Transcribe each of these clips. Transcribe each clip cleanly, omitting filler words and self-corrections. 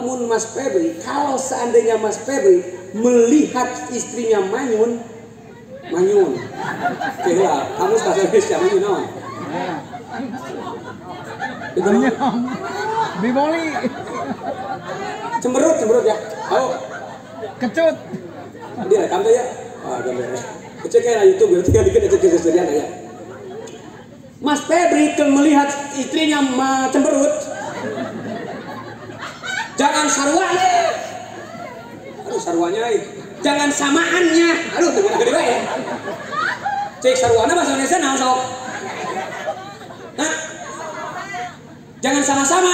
Lamun Mas Febri, kalau seandainya Mas Febri melihat istrinya manyun, manyun. Kira kamu bahasa Indonesia manyun naon? Itu bimoli. Cemberut, cemberut ya. Oh. Kecut. Dia rekam tuh ya. Ah, gambar. Cek ya YouTube, tinggal dikit cek seserian ya. Mas Febri melihat istrinya cemberut. Jangan sarwanya. Aduh sarwanya. Jangan samaannya. Aduh teu gede wae ya. Cek sarwana bahasa Indonesia naon sok? Hah? Jangan sama-sama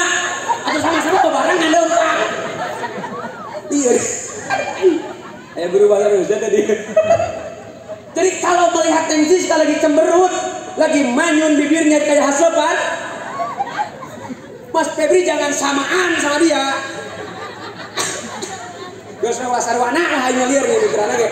atau sama-sama bebarengan leumpang. Iya. Ayo berubah Indonesia tadi. Jadi kalau melihat Neng Siska lagi cemberut, lagi manyun bibirnya kayak hasepan, Mas Febri jangan samaan sama dia. Geus ulah sarwana lah aing lieur nih pikiranna ge.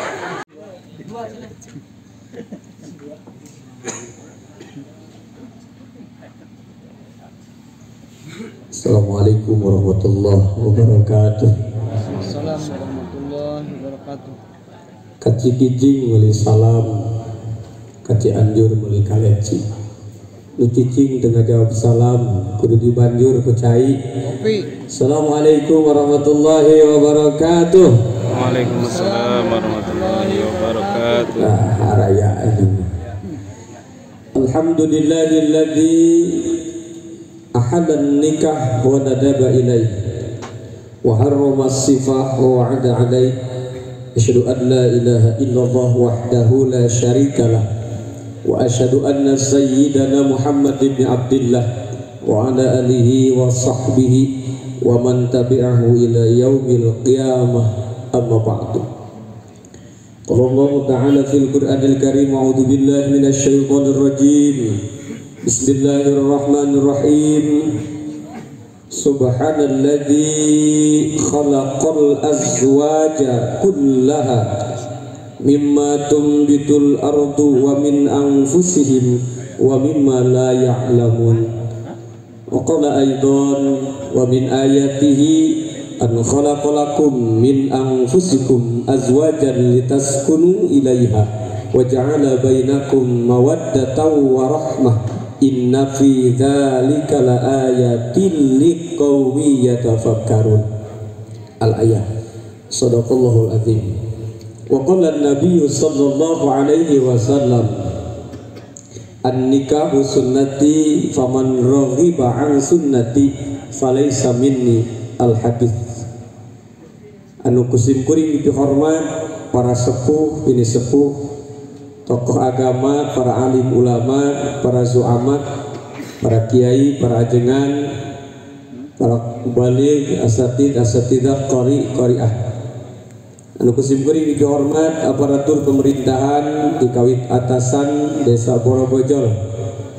Assalamualaikum warahmatullahi wabarakatuh. Assalamualaikum warahmatullahi wabarakatuh. Kaci kijing meuli salam, kaci anjur meuli kaleci. Nu cicing teu ngajawab salam, kudu dibanjur ku cai. Kopi. Assalamualaikum warahmatullahi wabarakatuh. Waalaikumsalam warahmatullahi wabarakatuh. Nah, raya ini. Alhamdulillahilladzi ahalla nikah wa nadaba ilaihi wa harrama as-sifah wa wa'ada alaihi. Asyhadu an la ilaha illallah wahdahu la syarikalah wa asyhadu anna sayyidana Muhammad ibn Abdillah wa ala alihi wa sahbihi wa man tabi'ahu ila yaumil qiyamah, amma ba'du. Qala Allah ta'ala fil Qur'anil Karim, a'udzu billahi minasy syaithanir rajim. Bismillahirrahmanirrahim. Subhanalladzi khalaqal azwaja kullaha mimma tumbitul ardu wa min anfusihim wa mimma la ya'lamun. Wa qala aidan wa min ayatihi an khalaqalakum min anfusikum azwajan litaskunu ilaiha wa ja'ala bainakum mawaddatan wa rahmah. Inna fi dzalika laayatin liqaumin yatafakkarun. Al-ayat. Shadaqallahul azim. Wa qala an-nabiy sallallahu alaihi wasallam, an-nikahu sunnati faman raghiba an sunnati falaysa minni. Al-hadits. Anu kusim kuring dihormat para sepuh, ini sepuh, tokoh agama, para alim ulama, para zu'amat, para kiai, para ajengan, para baligh, asatid, asatidah, qari, qari'ah. Anu kusim kuring dihormat aparatur pemerintahan dikawit atasan Desa Borobojol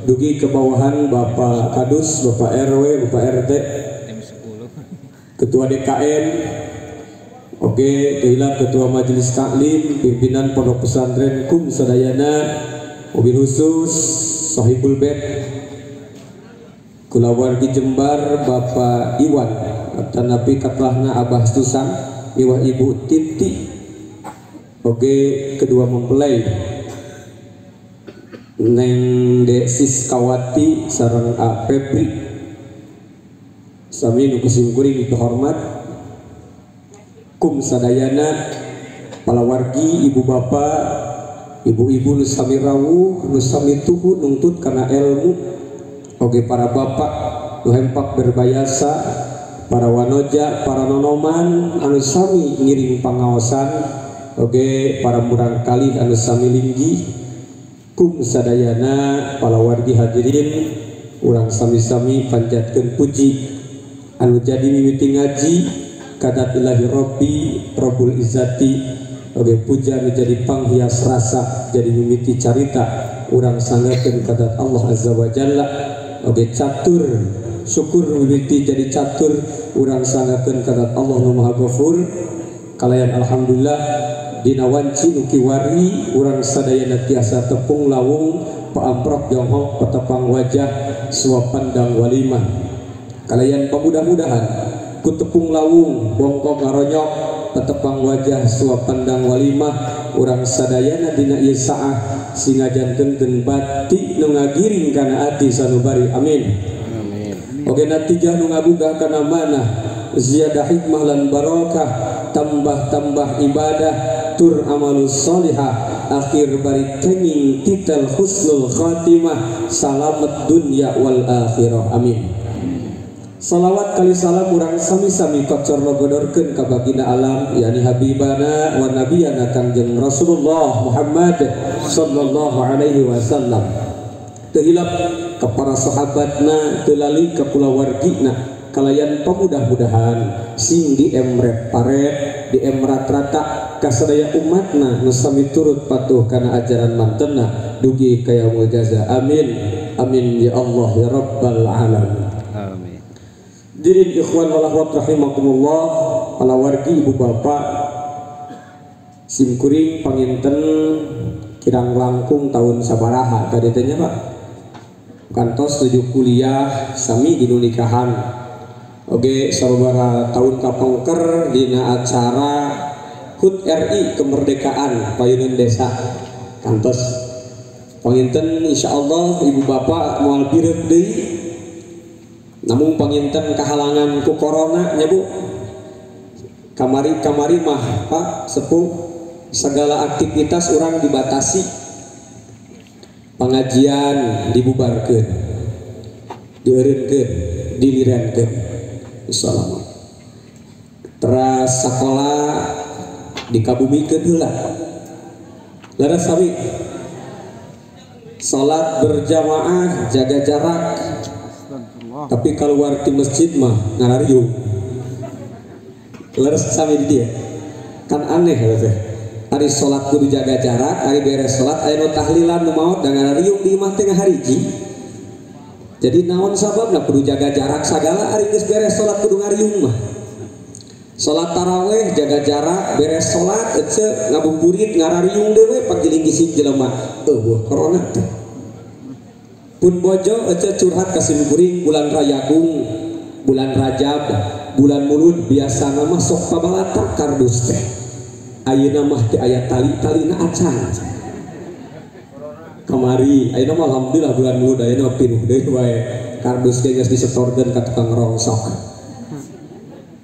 dugi ke bawahan Bapak Kadus, Bapak RW, Bapak RT, Ketua DKM, oke, tehilap Ketua Majelis Taklim, pimpinan Pondok Pesantren Kum Sadayana, mobil khusus Sohibul Bait, kulawargi Jembar Bapak Iwan, Tanapi Katlahna Abah Susang, Iwah Ibu Titi, oke, kedua mempelai Neng Dek Siskawati sareng A Febri, sami nu kusim kuring dihormat Kum Sadayana, palawargi, ibu bapak, ibu-ibu nu sami rawuh, nu sami tuhu nungtut karena ilmu. Oke, para bapak nu hempak berbayasa, para wanoja, para nonoman anu sami ngiring pangaosan. Oke, para murangkalih anu sami linggih. Kum Sadayana, palawargi hadirin, urang sami-sami panjatkeun puji anu jadi mimiti ngaji kadat ilahi Rabbi Rabbul Izzati. Oke, puja menjadi panghias rasa jadi mimiti carita urang sanggakeun kadat Allah Azza wa Jalla. Oke, catur syukur mimiti jadi catur urang sanggakeun kadat Allah nu Maha Ghafur. Kalayan alhamdulillah dina wanci nu kiwari urang sadayana tiasa tepung lawung paamprok jonghok patepang wajah suap pandang walimah. Kalayan pamudah-mudahan Ku tepung lawung bongkok ngaronyok tetepang wajah suap pandang walimah urang sadayana dina ieu saah singa janten bati nu ngagiring kana ati sanubari amin. Amin. Oge natijah nu ngabugah kana manah ziyadah hikmah lan barokah tambah-tambah ibadah tur amalus sholihah akhir bari kenging titel husnul khatimah salamet dunya wal akhirah amin. Salawat kali salam urang sami-sami kocor logodorkeun ka baginda alam yakni habibana wa nabiyana Kangjeng Rasulullah Muhammad sallallahu alaihi wasallam. Teu hilap ka para sahabatna, teu lali ka kulawargina kalayan pemudah-mudahan sing diemret paret, diemrat rata kasadaya umatna nu sami turut patuh kana ajaran mantenna dugi ka yaumul jaza. Amin. Amin ya Allah ya rabbal alamin. Amin. Hadirin ikhwan wal akhwat rahimakumullah, para wargi ibu bapak simkuring panginten kirang langkung tahun sabaraha tadi teh nya Pak. Kantos tujuh kuliah sami dinu nikahan. Oge sababaraha tahun kapengker dina acara HUT RI kemerdekaan payunan desa kantos. Panginten insyaallah ibu bapak moal bireuk deui. Namun panginten kahalangan ku corona nya Bu. Kamari-kamari mah Pak sepuh segala aktivitas orang dibatasi. Pengajian dibubarkeun, dieureunkeun, dilirenkeun. Assalamualaikum. Teras sakola dikabumikeun heula. Leres sami. Salat berjamaah jaga jarak. Tapi keluar di masjid mah ngarariung. Leres sami di dia. Kan aneh teh. Ari salat kudu jaga jarak, ari beres salat aya nu tahlilan nu maot da ngarariung di imah teh ngahariji. Jadi naon sababna kudu jaga jarak sagala ari geus beres salat kudu ngariung mah. Salat taraweh jaga jarak, beres salat ece ngabuburit ngarariung deui pagiling gisik jelema. Eueuh corona teh. Pun bojo ece curhat ka simkuring bulan Rayagung, bulan Rajab, bulan Mulud biasana mah sok pabalata kardus teh. Ayeuna mah teh aya tali-talina acan. Kamari ayeuna mah alhamdulillah bulan Mulud ayeuna pinuh deui wae kardus ge geus disetorkeun ka tukang rongsok.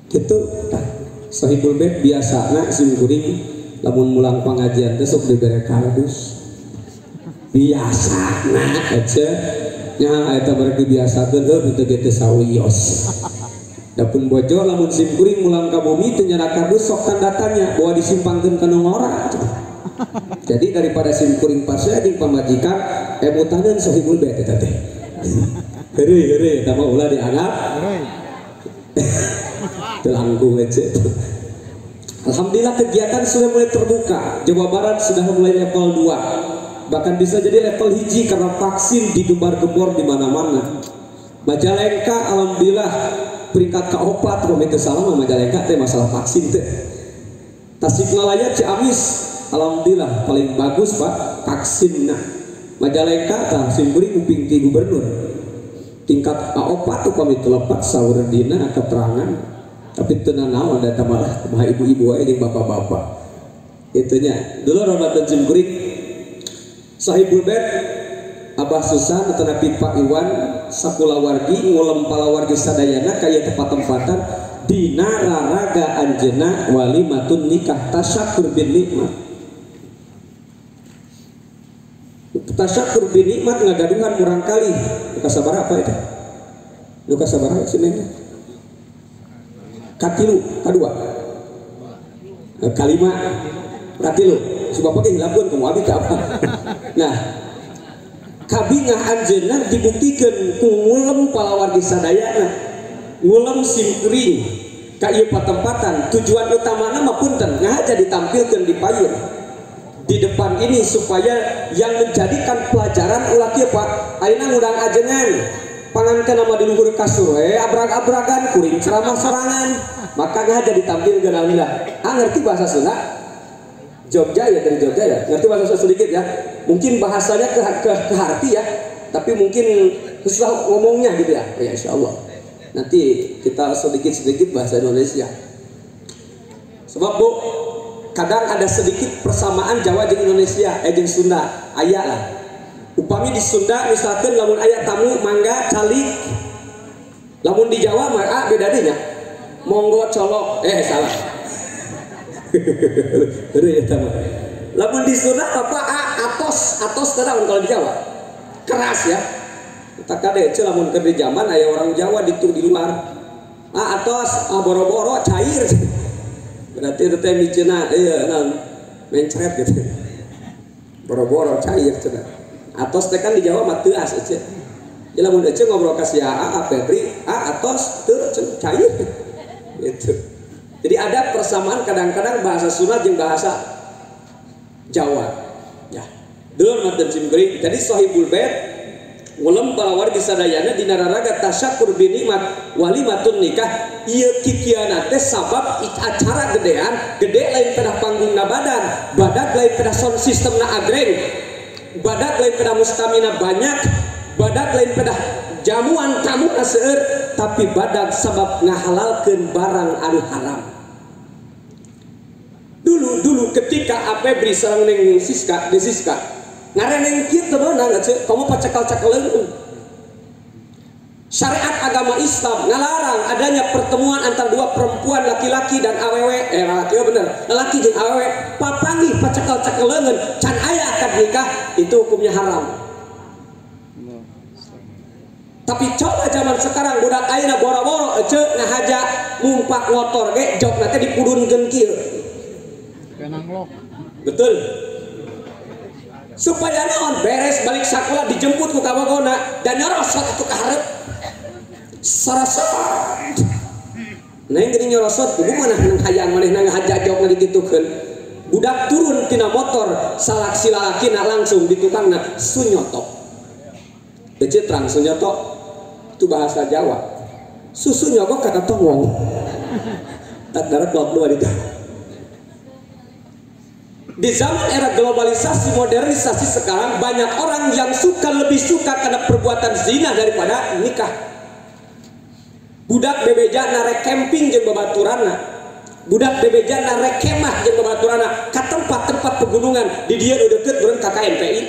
Kitu tah sahibul bait biasana simkuring lamun mulang pangajian teh sok dibere kardus. Biasana ece nya eta bareng dibiasakeun heuh teu ge teu sawios. Da pun bojo lamun simkuring mulang ka bumi teu nyana kardus sok tanda tanya bahwa disimpangkeun ka nu ngora. Jadi daripada simkuring pasea jeung pamajikan emutaneun sahibul bait eta teh. Heureuy heureuy eta mah ulah dianggap. Teu langkung ece. Alhamdulillah kegiatan sudah mulai terbuka. Jawa Barat sudah mulai level 2. Bahkan bisa jadi level 1 karena vaksin digembar-gembor di mana-mana. Majalengka alhamdulillah peringkat ke-4 kalau itu salah Majalengka teh masalah vaksin teh. Tasikmalaya Ciamis alhamdulillah paling bagus Pak vaksinna. Majalengka tah simkuring kuping ti gubernur. Tingkat A4 upami teu lepat saur dina keterangan tapi teu nanaon da malah kumaha ibu-ibu wae jeung bapak-bapak. Itunya dulu Ramadan simkuring Sahibul Bait Abah Susan tetapi Pak Iwan sakulawargi ngulem palawargi sadayana kaya tempat-tempatan dina raraga anjeunna walimatun nikah tasyakur bin nikmat. Tasyakur bin nikmat ngagadungan murang kali. Nu kasabaraha apa eta? Nu kasabaraha cenah? Katilu, kadua. Kalima, katilu. Sebab ge hilapeun kumaha abi teh apa. Nah, kabingah anjeunna dibuktikan ku ngulem palawargi sadayana, ngulem simkuring ka ieu patempatan. Tujuan utamana mah punten ngahaja ditampilkeun di payun di depan ini supaya yang menjadikan pelajaran ulah kieu Pak. Ayeuna ngundang ajengan panganten mah di luhur kasur we abrag-abragan kuring ceramah sorangan, maka ngahaja ditampilkeun alhamdulillah. Ah ngerti bahasa Sunda? Jogja ya, dari Jogja ya, ngerti bahasa Sunda sedikit ya, mungkin bahasanya ke hati ya, tapi mungkin susah ngomongnya gitu ya, ya insya Allah. Nanti kita sedikit-sedikit bahasa Indonesia. Sebab Bu, kadang ada sedikit persamaan Jawa jeung Indonesia, jeung Sunda, aya lah. Upami di Sunda misalkan lamun aya tamu mangga calik. Lamun di Jawa mah beda deui nya. Monggo colok, salah. Aduh ya tamu. Lamun di Sunda apa atos, atos teh kalau di Jawa. Keras ya. Tak kade ece lamun keur di zaman aya orang Jawa ditu di luar. Atos, boro-boro cair. Berarti itu teh miceuna ieu naon mencret gitu. Boro-boro cair cenah. Atos teh kan di Jawa mah teuas ece. Jadi lamun ece ngobrol ka si A Febri, atos teu cair. Gitu. Jadi ada persamaan kadang-kadang bahasa Sunda jeung bahasa Jawa. Ya. Dulur matan simkuring. Jadi sahibul bait ngulem palawargi sadayana dina raraga tasyakur bi nikmat walimatun nikah ieu kikiana teh sabab acara gedean gede lain pada panggungna badan badak lain pada sound systemna agreng badak lain pada mustamina banyak badak lain pada jamuan tamu seueur tapi badak sabab ngahalalkeun barang anu haram. Dulu ketika Apebri sareng Neng Siska, De Siska ngareneng kieu teu meunang ece kamu pacekal-cekaleun. Syariat agama Islam ngalarang adanya pertemuan antara dua perempuan laki-laki dan awewe, laki bener, laki jeung awewe papanggih pacekal-cekaleun can aya akad nikah itu hukumnya haram. Tapi coba zaman sekarang budak ayeuna boro-boro ece ngahaja ngumpak motor ge jokna teh dipudunkeun kieu. Betul. Supaya naon beres balik sekolah dijemput ku kabogona dan nyorosot itu ka hareup. Sorosot. Neng geuning nyorosot kudu manah nang hayang manehna ngahaja jokna dikitukeun. Budak turun tina motor salak silalakina langsung di tukangna sunyoto. Ece terang sunyoto itu bahasa Jawa. Susu nyogok kata tongong. Tak darat keluar itu. Di zaman era globalisasi, modernisasi sekarang banyak orang yang suka lebih suka karena perbuatan zina daripada nikah. Budak bebeja narek camping jeung babaturanna. Budak bebeja narek kemah jeung babaturanna ka tempat-tempat pegunungan di dieu nu deukeut meureun ka KNPI.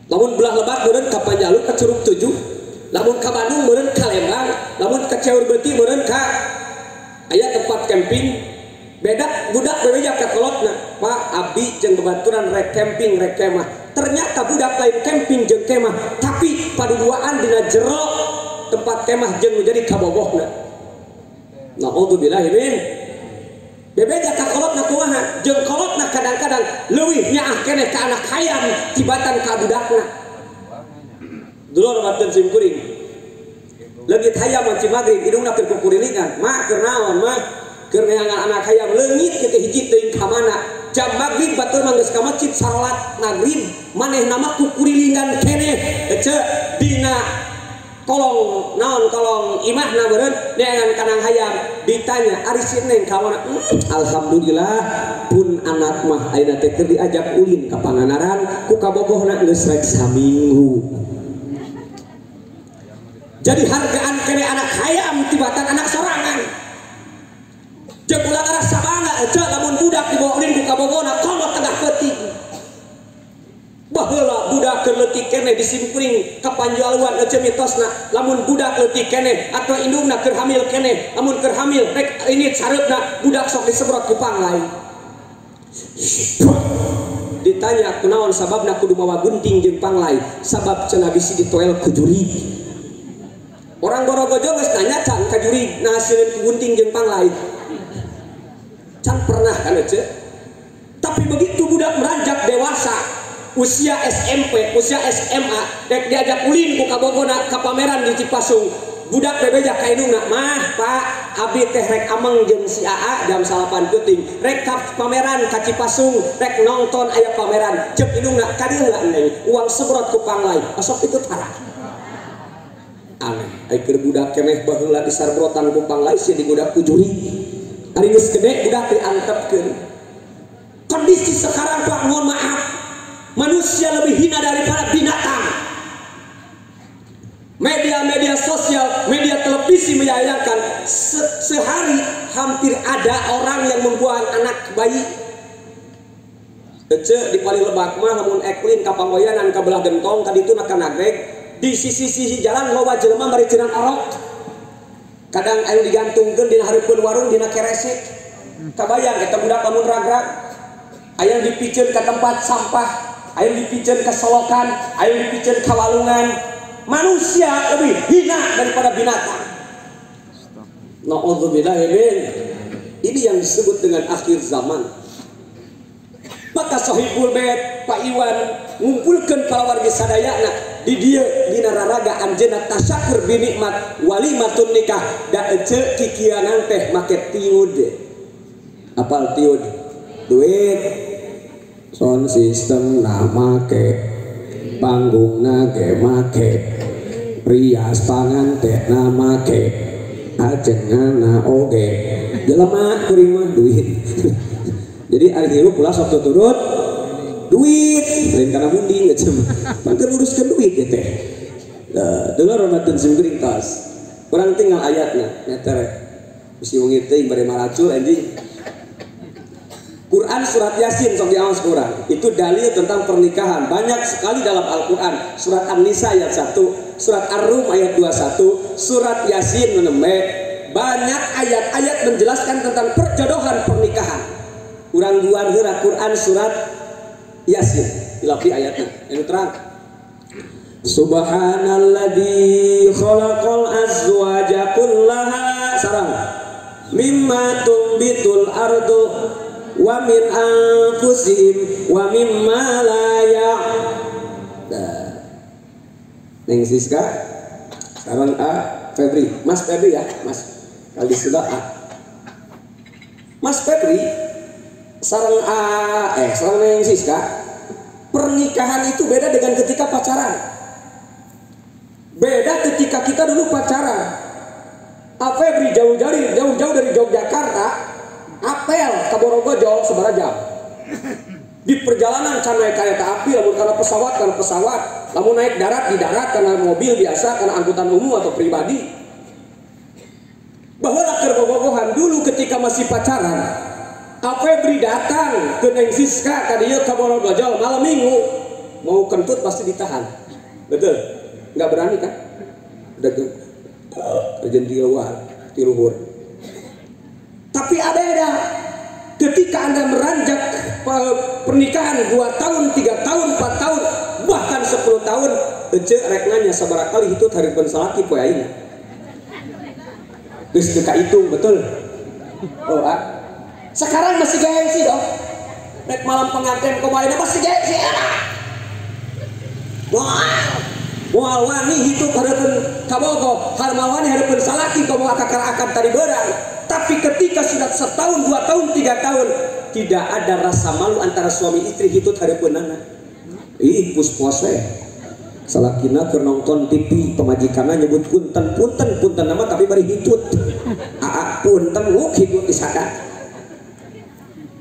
Lamun belah lebat meureun ka Panjalu ka Curug 7, lamun ka Bandung meureun ka Lembang, lamun ka Ceur Beuti meureun ka aya tempat camping. Beda budak bebeja ka kolotna, Pak abdi jeung babaturan rek camping rek kemah. Ternyata budak lain camping jeung kemah, tapi paduduaan dina jero tempat kemah jeung jadi kabogohna. Naudzubillahi min. Bebeja ka kolotna kumaha? Jeung kolotna kadang-kadang leuwih nyaah keneh ka anak hayam tibatan ka budakna. Dulur matan simkuring. Leungit hayam manci magrib indungna keur kukurilingan. Mak keur naon mah? Keur neangan anak hayam leungit kitu hiji teuing ka mana jam magrib batur mah geus ka masjid salat magrib manehna mah kukurilingan keneh ece dina kolong naon kolong imahna meureun neangan kanang hayam ditanya ari si Neng ka mana? Alhamdulillah pun anak mah ayeuna teh keur diajak ulin ka Pangandaran ku kabogohna geus rek saminggu. Jadi hargaan keneh anak hayam tibatan anak sorangan. Jeung ulah ngarasa bangga ece lamun budak dibawa ulin ku kabogona komo tengah peuting. Baheula budak keur leutik keneh disimpring ka panjaluan ece mitosna lamun budak leutik keneh atau indungna keur hamil keneh lamun keur hamil rek ini sareupna budak sok disemprot ku panglai. Ditanya kunaon sababna kudu mawa gunting jeung panglai sabab cenah bisi ditoel ku jurig. Orang Borogojo geus nanya can ka jurig nah sieun ku gunting jeung panglai. Can pernah kan ece. Tapi begitu budak beranjak dewasa usia SMP, usia SMA, rek diajak ulin ku kabogona ka pameran di Cipasung. Budak bebeja ka indungna, "Mah, Pak, abdi teh rek ameng jeung si AA jam 9 peuting. Rek ka pameran ka Cipasung, rek nonton aya pameran." Ceuk indungna, "Ka dieu heula Neng, uang sebrot ku panglai." Osok itu tara. Aneh, ai keur budak keneh baheula disarbrotan ku panglai sia digoda ku jurig. Ari geus gede budak diantepkeun. Kondisi sekarang Pak, mohon maaf, manusia lebih hina daripada binatang. Media-media sosial, media televisi menyayangkan sehari hampir ada orang yang membuang anak bayi. Ece di paling lebak mah lamun eklin ka panggoyanan ka belah gentong ka ditu na ka Nagreg, di sisi-sisi jalan loba jelema bari cenah orok. Kadang anu digantungkeun dina hareupeun warung dina keresek. Kabayang eta budak lamun ragrag, aya dipiceun ka tempat sampah, aya dipiceun ka solokan, aya dipiceun ka walungan. Manusia lebih hina daripada binatang. Na'udzubillah min. Ini yang disebut dengan akhir zaman. Maka Sohibul Bait Pak Iwan ngumpulkeun para wargi sadayana di dieu dina raraga anjeunna tasyakur bi nikmat walimatun nikah da ece kikianan teh make tiud. Apal tiud? Duit. Sound system na make, panggungna ge make, rias panganten na make, ajenganna oge. Jelema kuring mah duit. Jadi ari hirup ulah sok turut duit, lain kana munding geus mah. Mangker nguruskeun duit ya teh. Dengar Ramadan simkuring tos. Urang tinggal ayatna nya teh. Bisi wengi teh bari maracul anjing. Quran surat Yasin sok diawas kurang. Itu dalil tentang pernikahan. Banyak sekali dalam Al-Quran. Surat An-Nisa ayat 1, surat Ar-Rum ayat 21, surat Yasin menembe. Banyak ayat-ayat menjelaskan tentang perjodohan pernikahan. Urang guar heula Quran surat Yasin. Dilapi ayatnya. Anu terang. Subhanalladzi khalaqal azwaja kullaha sarang mimma tumbitul ardu wa min anfusihim wa mimma la ya'lamun. Neng Siska sekarang A Febri, Mas Febri ya, Mas. Kali sudah A. Mas Febri sareng A sareng Neng Siska, pernikahan itu beda dengan ketika pacaran. Beda ketika kita dulu pacaran. A Febri jauh-jauh dari Yogyakarta, apel ke Borogojol sabaraha jam. Di perjalanan can naik kereta api, lamun karena pesawat, lamun naik darat di darat karena mobil biasa, karena angkutan umum atau pribadi. Baheula keur bobogohan dulu ketika masih pacaran, Febri datang ke Neng Siska ka dieu ka Borogojol malam minggu, mau kentut pasti ditahan. Betul? Nggak berani kan? Udah kerjaan di luar, di luhur. Tapi ada ketika Anda meranjak pernikahan 2 tahun, 3 tahun, 4 tahun, bahkan 10 tahun, ece rek nanya sabaraha kali hitut hareupeun salaki poe aing. Geus teu kahitung, betul? Oh, ah. Sekarang masih gengsi dong. Rek malam pengantin kumaha masih gengsi enak. Wah. Moal wani hitut hareupeun kabogoh, moal wani hareupeun salaki komo akakar-akar tadi beurang. Tapi ketika sudah setahun, 2 tahun, 3 tahun, tidak ada rasa malu antara suami istri hitut hareupeunana. Ih, pus-pos we. Salakina keur nonton TV, pamajikanna nyebut punten, punten, punten nama tapi bari hitut. Aa punten nguk hitut disada.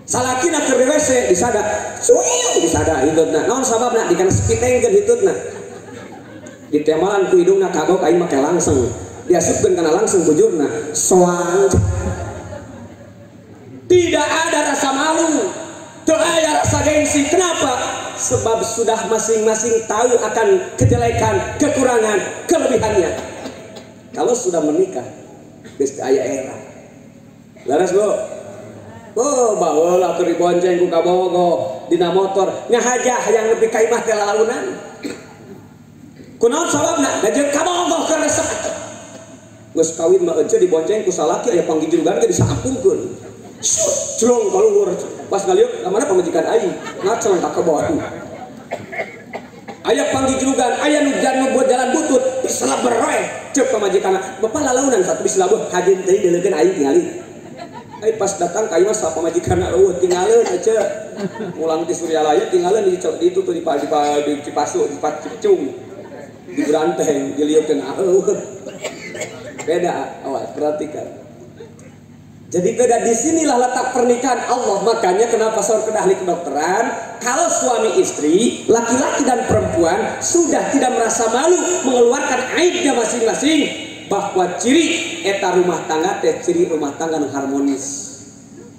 Salakina keur di WC disada, suiu disada hitutna. Naon sababna? Dikana sepitengkeun hitutna. Ditemalan ku hidungna kagok aing make langsung. Diasupkeun kana langsung bujurna soang. Tidak ada rasa malu, tidak ada rasa gengsi. Kenapa? Sebab sudah masing-masing tahu akan kejelekan, kekurangan, kelebihannya. Kalau sudah menikah, geus teu aya era. Laras Bu. Oh, baheula keur dibonceng ku kabogoh dina motor, ngahajah hayang nepi ka imah teh lalaunan. Kunaon sababna? Da jeung kabogoh keur resep atuh. Geus kawin mah ece dibonceng ku salaki aya panggijulugan ge disampungkeun. Sut, celong ka luhur. Pas ngaliuk ka mana pamajikan aing, ngaceng ka kebon. Aya panggijulugan, aya nu buat jalan butut, diseleber we ceuk pamajikanna. Bapak lalaunan satu diselabeuh kajeun teuing deuleukeun aing tingali. Ai pas datang ka imah sa pamajikanna eueuh tingaleun ece. Mulang ti Suryalaya tingaleun di itu tuh di Cipasu, di Cicung. Di Branteng dilieukeun eueuh. Beda, awas perhatikan. Jadi beda, disinilah letak pernikahan Allah. Makanya kenapa saur ahli kedokteran, kalau suami istri, laki-laki dan perempuan sudah tidak merasa malu mengeluarkan aibnya masing-masing, bahwa ciri eta rumah tangga teh ciri rumah tangga nu harmonis.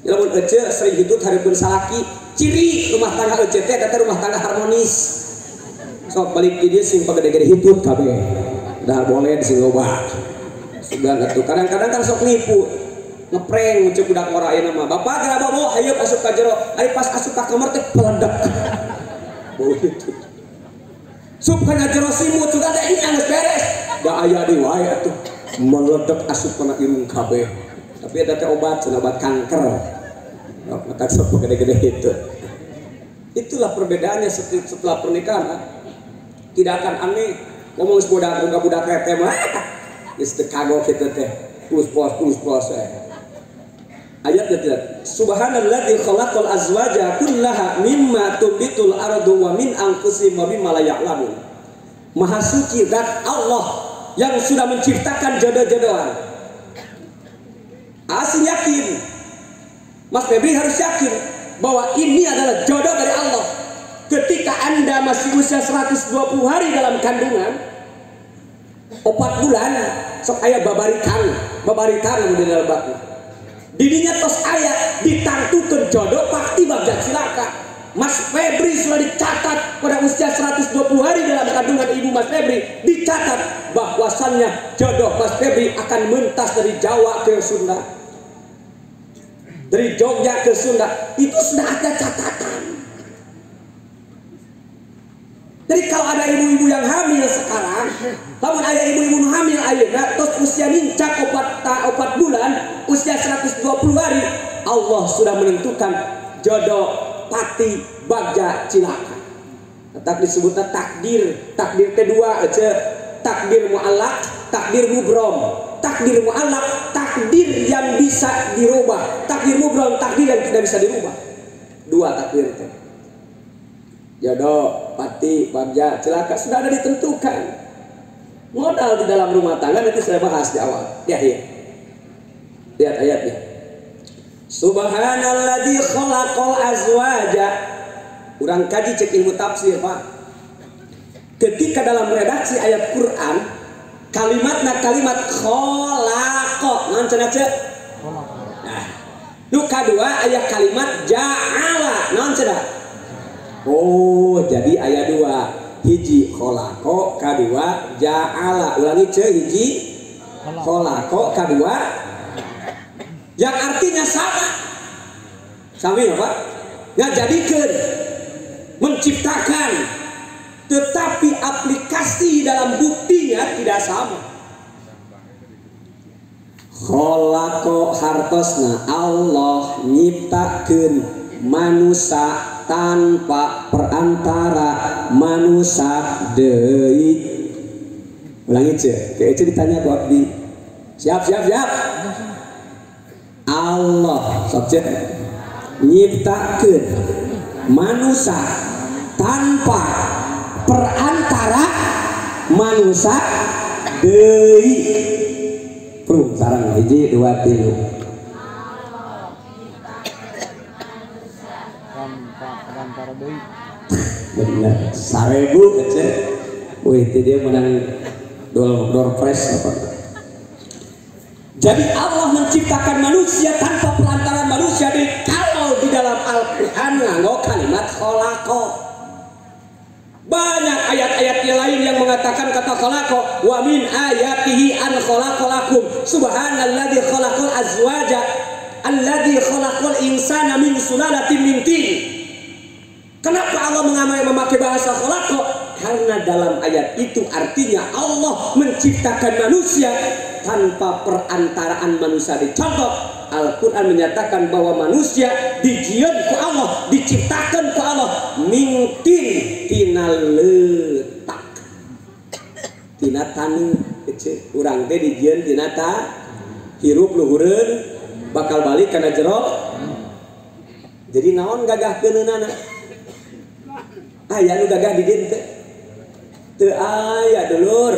Lamun ece sering hitut hareupeun salaki, ciri rumah tangga ece teh eta rumah tangga harmonis. Sok balik di dieu sing pagede-gede hitut kabeh. Dah boleh sing loba. Sudah atuh kadang-kadang kan sok nipu. Ngeprank cek budak ngora ayeuna mah. Bapak geura bawa hayeuk asup ka jero. Ari pas asup ka kamar teh peledak. Bau hitut. Sup kana jero simut sudah teh ini geus beres. Da aya deui wae atuh meledak asup kana irung kabeh. Tapi eta teh obat, cenah obat kanker. Maka sok gede-gede itu. Itulah perbedaannya setelah pernikahan. Tidak akan aneh ngomong budak budak teh mah. Geus teu kagok kitu teh. Plus plus Ayatnya tidak. Subhanalladzi khalaqal azwaja kullaha mimma tumbitul ardu wa min anfusihim wa mimma la ya'lamun. Maha suci zat Allah yang sudah menciptakan jodoh-jodohan. Asing yakin. Mas Febri harus yakin bahwa ini adalah jodoh dari Allah. Ketika Anda masih usia 120 hari dalam kandungan, 4 bulan sok aya babarikan mun dina lebakna. Didinya tos aya ditangtukeun jodoh pasti bagja cilaka. Mas Febri sudah dicatat pada usia 120 hari dalam kandungan ibu Mas Febri, dicatat bahwasannya jodoh Mas Febri akan mentas dari Jawa ke Sunda, dari Jogja ke Sunda. Itu sudah ada catatan. Jadi kalau ada ibu-ibu yang hamil sekarang, lamun ada ibu-ibu hamil ayeuna tos usia nincak 4 bulan, usia 120 hari, Allah sudah menentukan jodoh pati bagja cilaka. Tetap disebutnya takdir. Takdir kedua aja, takdir mu'allaq, takdir mubrom. Takdir mu'allaq, takdir yang bisa dirubah. Takdir mubrom, takdir yang tidak bisa dirubah. Dua takdir itu. Jodoh pati bagja cilaka sudah ada ditentukan. Modal di dalam rumah tangga nanti saya bahas di awal, di akhir. Lihat ayatnya. Subhanalladzi khalaqal azwaja. Urang kaji cek ilmu tafsir, Pak. Ketika dalam redaksi ayat Quran, kalimatna kalimat khalaqa. Naon cenah cek? Nah, nu kadua ayat kalimat ja'ala. Naon cenah? Oh, jadi ayat 2. Hiji khalaqa, kadua ja'ala. Ulangi cek, hiji khalaqa, kadua yang artinya sama. Sami apa? Ngajadikeun, menciptakan, tetapi aplikasi dalam buktinya tidak sama. Khalaqa hartosna Allah nyiptakeun manusia tanpa perantara manusia deui. Ulangi cek, kayak ditanya ku abdi. Siap, siap, siap. Allah sok cek nyiptakeun manusia tanpa perantara manusia deui. Prung sareng 1 2 3. Tanpa perantara deui. Bener, 1000 kecil. Wih, itu dia menang door press apa. Jadi Allah menciptakan manusia tanpa perantara manusia. Di kalau di dalam Al-Quran nganggo kalimat khalaqa. Banyak ayat-ayat yang lain yang mengatakan kata khalaqa. Wa min ayatihi an khalaqalakum subhanalladzi khalaqal azwaja alladzi khalaqal insana min sulalatin min tin. Kenapa Allah memakai bahasa khalaqa? Karena dalam ayat itu artinya Allah menciptakan manusia tanpa perantaraan manusia. Contoh, Al-Quran menyatakan bahwa manusia dijieun ku Allah, diciptakan ku Allah mingtin tina letak, tina tanu. Urang teh dijieun tina ta hirup luhureun bakal balik kana jero. Jadi naon gagah keuneunana? Aya nu gagah di dieu teh? Teu aya dulur.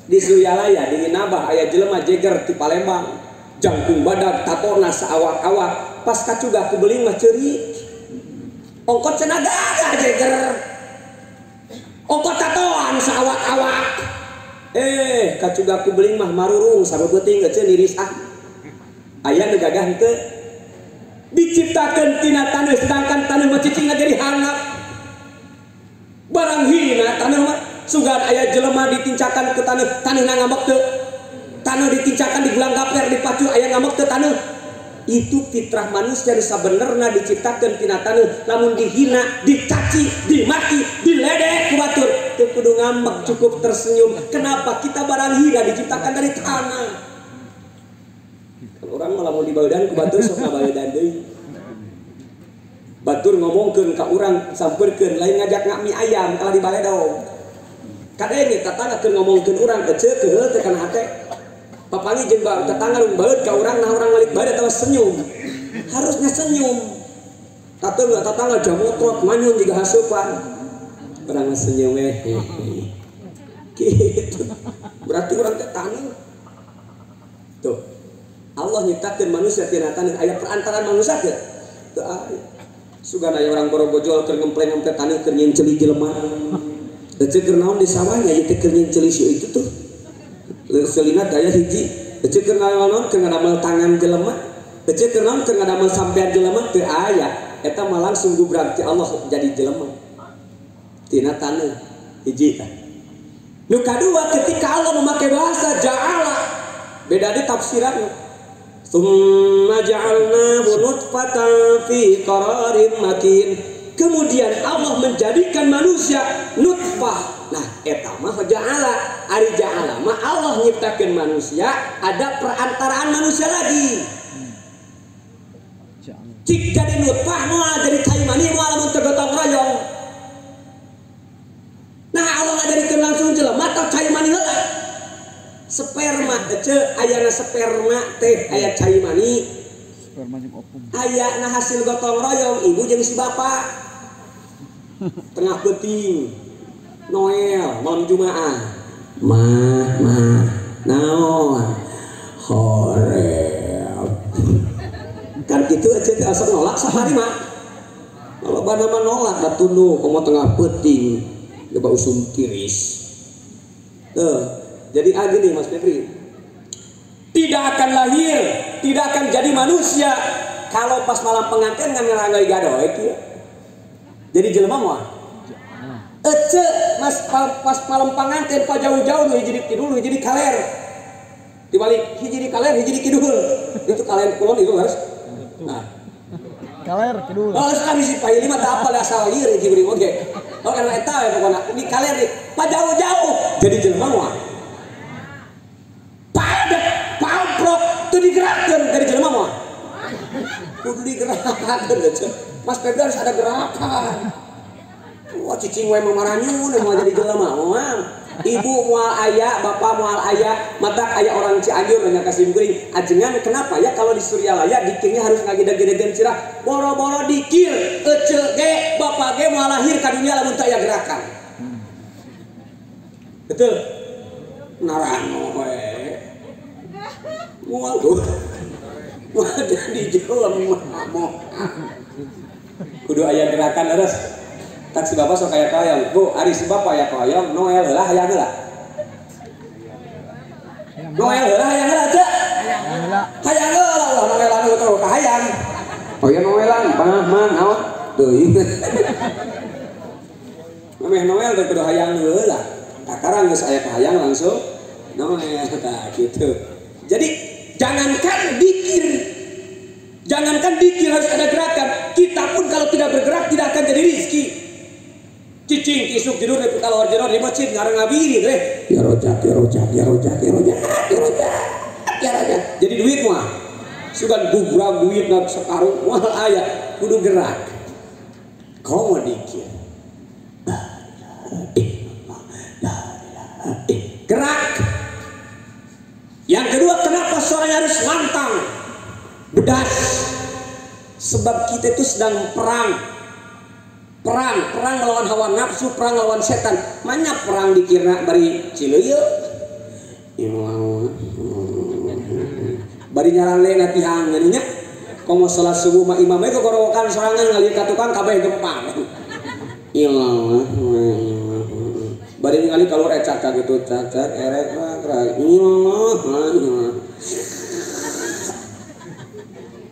Di Suryalaya di Nabah aya jelema jeger ti Palembang. Jangkung badag tatona saawak-awak pas kacuga ku beling mah ceurik. Ongkot cenah gagah jeger. Ongkot tatoan saawak-awak. Kacuga ku beling mah marurung sabeuting eceu niris ah. Aya nu gagah henteu. Diciptakeun tina taneuh sedangkan taneuh mah cicingna jadi handap. Barang hina taneuh mah sugan aya jelema ditincakan ku taneuh, taneuhna ngambek teu. Taneuh ditincakan di gulang gaper dipacu aya ngambek teu taneuh. Itu fitrah manusia nu sabenerna diciptakeun tina taneuh, lamun dihina, dicaci, dimaki, diledek ku batur teu kudu ngambek, cukup tersenyum. Kenapa kita barang hina diciptakan dari tanah? Kan urang mah lamun dibaeudan ku batur sok ngabaeudan deui. Batur ngomongkeun ka urang sampeurkeun lain ngajak ngakmi ayam kalah dibaledog. Kadenge tetangga keur ngomongkeun urang eceu keuheul teh kana hate. Papangi jeung tetangga nu baeud ka urang nah urang malik baeud atawa senyum. Harusnya senyum. Tatangga tetangga jamotrot manyun jiga haseupan. Urang senyum we. Kitu. Berarti urang teh taneuh. Tuh. Allah nyiptakeun manusia tina taneuh, aya perantaraan manusia teu? Teu aya. Sugan aya urang borobojol keur ngempleng-ngempleng taneuh keur nyenceli jelema. Eceu keur naon di sawahnya ieu teh keur nyenceli si itu tuh. Selina daya hiji, eceu keur naon keur ngadamel tangan jelema, eceu keur naon keur ngadamel sampean jelema teu aya. Eta mah langsung gubrak ti Allah jadi jelema. Tina taneuh hiji tah. Nu kadua ketika Allah memakai bahasa ja'ala, beda di tafsiranna. Tsumma ja'alnahu nutfatan fi qararin makin. Kemudian Allah menjadikan manusia nutfah. Nah, eta mah ja'ala. Ari ja'ala mah Allah nyiptakeun manusia, ada perantaraan manusia lagi. Cik jadi nutfah moal jadi cai mani moal lamun teu gotong royong. Nah, Allah ngajadikeun langsung jelema atau cai mani heula. Sperma eceu ayana sperma teh aya cai mani. Sperma jeung opung. Ayana hasil gotong royong ibu jeung si bapak. Tengah peuting. Noel malam Jumaah. Mah mah naon? Horep. Kan kitu eceu teh asa nolak sahari mah. Loba mah nolak da tunduh komo tengah peuting. Coba usum tiris. Tuh. Jadi gini Mas Febri, tidak akan lahir, tidak akan jadi manusia kalau pas malam pengantin ngan ngaranggai gadoek ieu. Jadi jelema moal. Ece mas pas malam pengantin pa jauh-jauh nu hiji di kidul hiji di kaler. Dibalik hiji di kaler hiji di kidul. Itu kalen kulon itu harus. Nah. Kaler kidul. Oh, geus si paili mah teu apal asal ieu hiji beuring oge. Oh kana eta we pokona di kaler di pa jauh-jauh jadi jelema moal. Pamprok teu digerakkeun dari jelema moal. Kudu digerakkeun eceu. Mas Febri harus ada gerakan. Wah cicing we mamaranyun moal jadi jelema moal. Ibu moal aya, bapak moal aya, matak aya orang Cianjur nanya ka simkuring. Ajengan kenapa ya kalau di Suryalaya dikirnya harus ngagedeg-gedegeun sirah? Boro-boro dikir eceu ge bapak ge moal lahir ka dunia lamun teu aya gerakan. Betul? Narano we. Moal tuh. Moal jadi jelema moal. Kudu aya gerakan terus. Tak si bapak sok aya koyong. Bu, ari si bapak aya koyong, Noel heula hayang heula. Noel heula hayang heula ceu. Hayang heula ulah Noelan nu teu kahayang. Oh ya Noelan, mah mah naon? Teuing. Memeh Noel teh kudu hayang heula. Takarang geus aya kahayang langsung Noel tah kitu. Jadi jangankan dikir, jangankan dikir harus ada gerakan. Kita pun kalau tidak bergerak tidak akan jadi rizki. Cicing isuk tidur di kalau jero di masjid ngarang ngabiri deh. Ya rojak, ya rojak, ya rojak, ya rojak, ya rojak, ya rojak. Jadi duit mah sugan gubrang duit nak sekarung moal aya kudu gerak. Komo dikir. Gerak. Yang kedua, kenapa suaranya harus lantang, bedas? Sebab kita itu sedang perang. Perang, perang melawan hawa nafsu, perang melawan setan. Banyak perang dikira bari cileuyeuk. Bari nyarale na tihang nya. Komo salat subuh mah imam we gogorowokan sorangan ngalir ka tukang kabeh gempar. Ilah. Bari ningali keluar ecak gitu cak-cak erek rak ilah.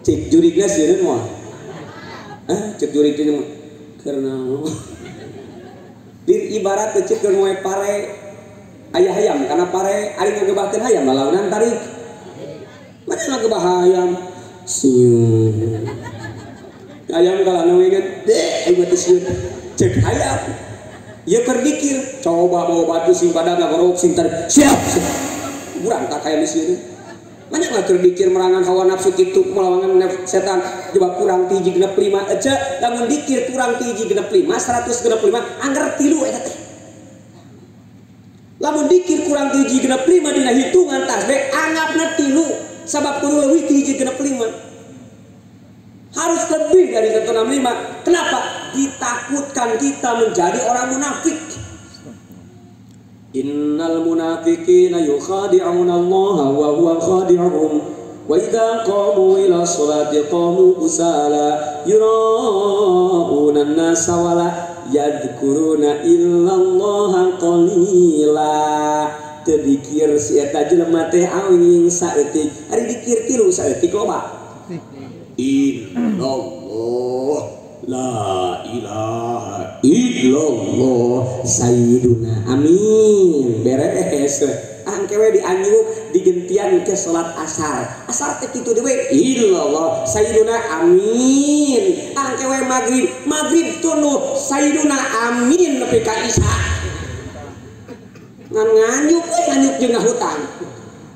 Cek jurigna sieun moal. Cek jurig teh mah karena dir ibarat teh cek keur moe pare aya hayam kana pare ari ngagebahkeun hayam lalaunan tarik. Mana ngagebah hayam? Sieun. Hayam kalana we gede aing mah teh sieun. Cek hayam. Ieu keur dikir, coba bawa batu sing badag ngagorowok sing tarik. Siap. Urang tak hayam sieun. Banyak lah terdikir merangan hawa nafsu kitu melawangan setan coba kurang 365 ece lamun dikir kurang 365 165 angger 3 eta teh lamun dikir kurang 365 dina hitungan tasbih anggapna 3 sabab kudu leuwih 365 harus lebih dari 165. Kenapa? Ditakutkan kita menjadi orang munafik. Innal munafiqina yukhadi'una Allah wa huwa khadi'uhum wa idza qamu ila sholati qamu kusala yura'una an-nasa wa la yadhkuruna illa Allah qalila. Teu dikir si eta jelema teh awing saeutik, ari dikir tilu saeutik loba. Illallah la ilaha illallah sayyiduna amin beres angke we dianjuk digentian ke salat asar asar teh kitu deui illallah sayyiduna amin angke we magrib magrib tunuh sayyiduna amin nepi ka isya ngan nganyuk we nganyuk jeung ngahutang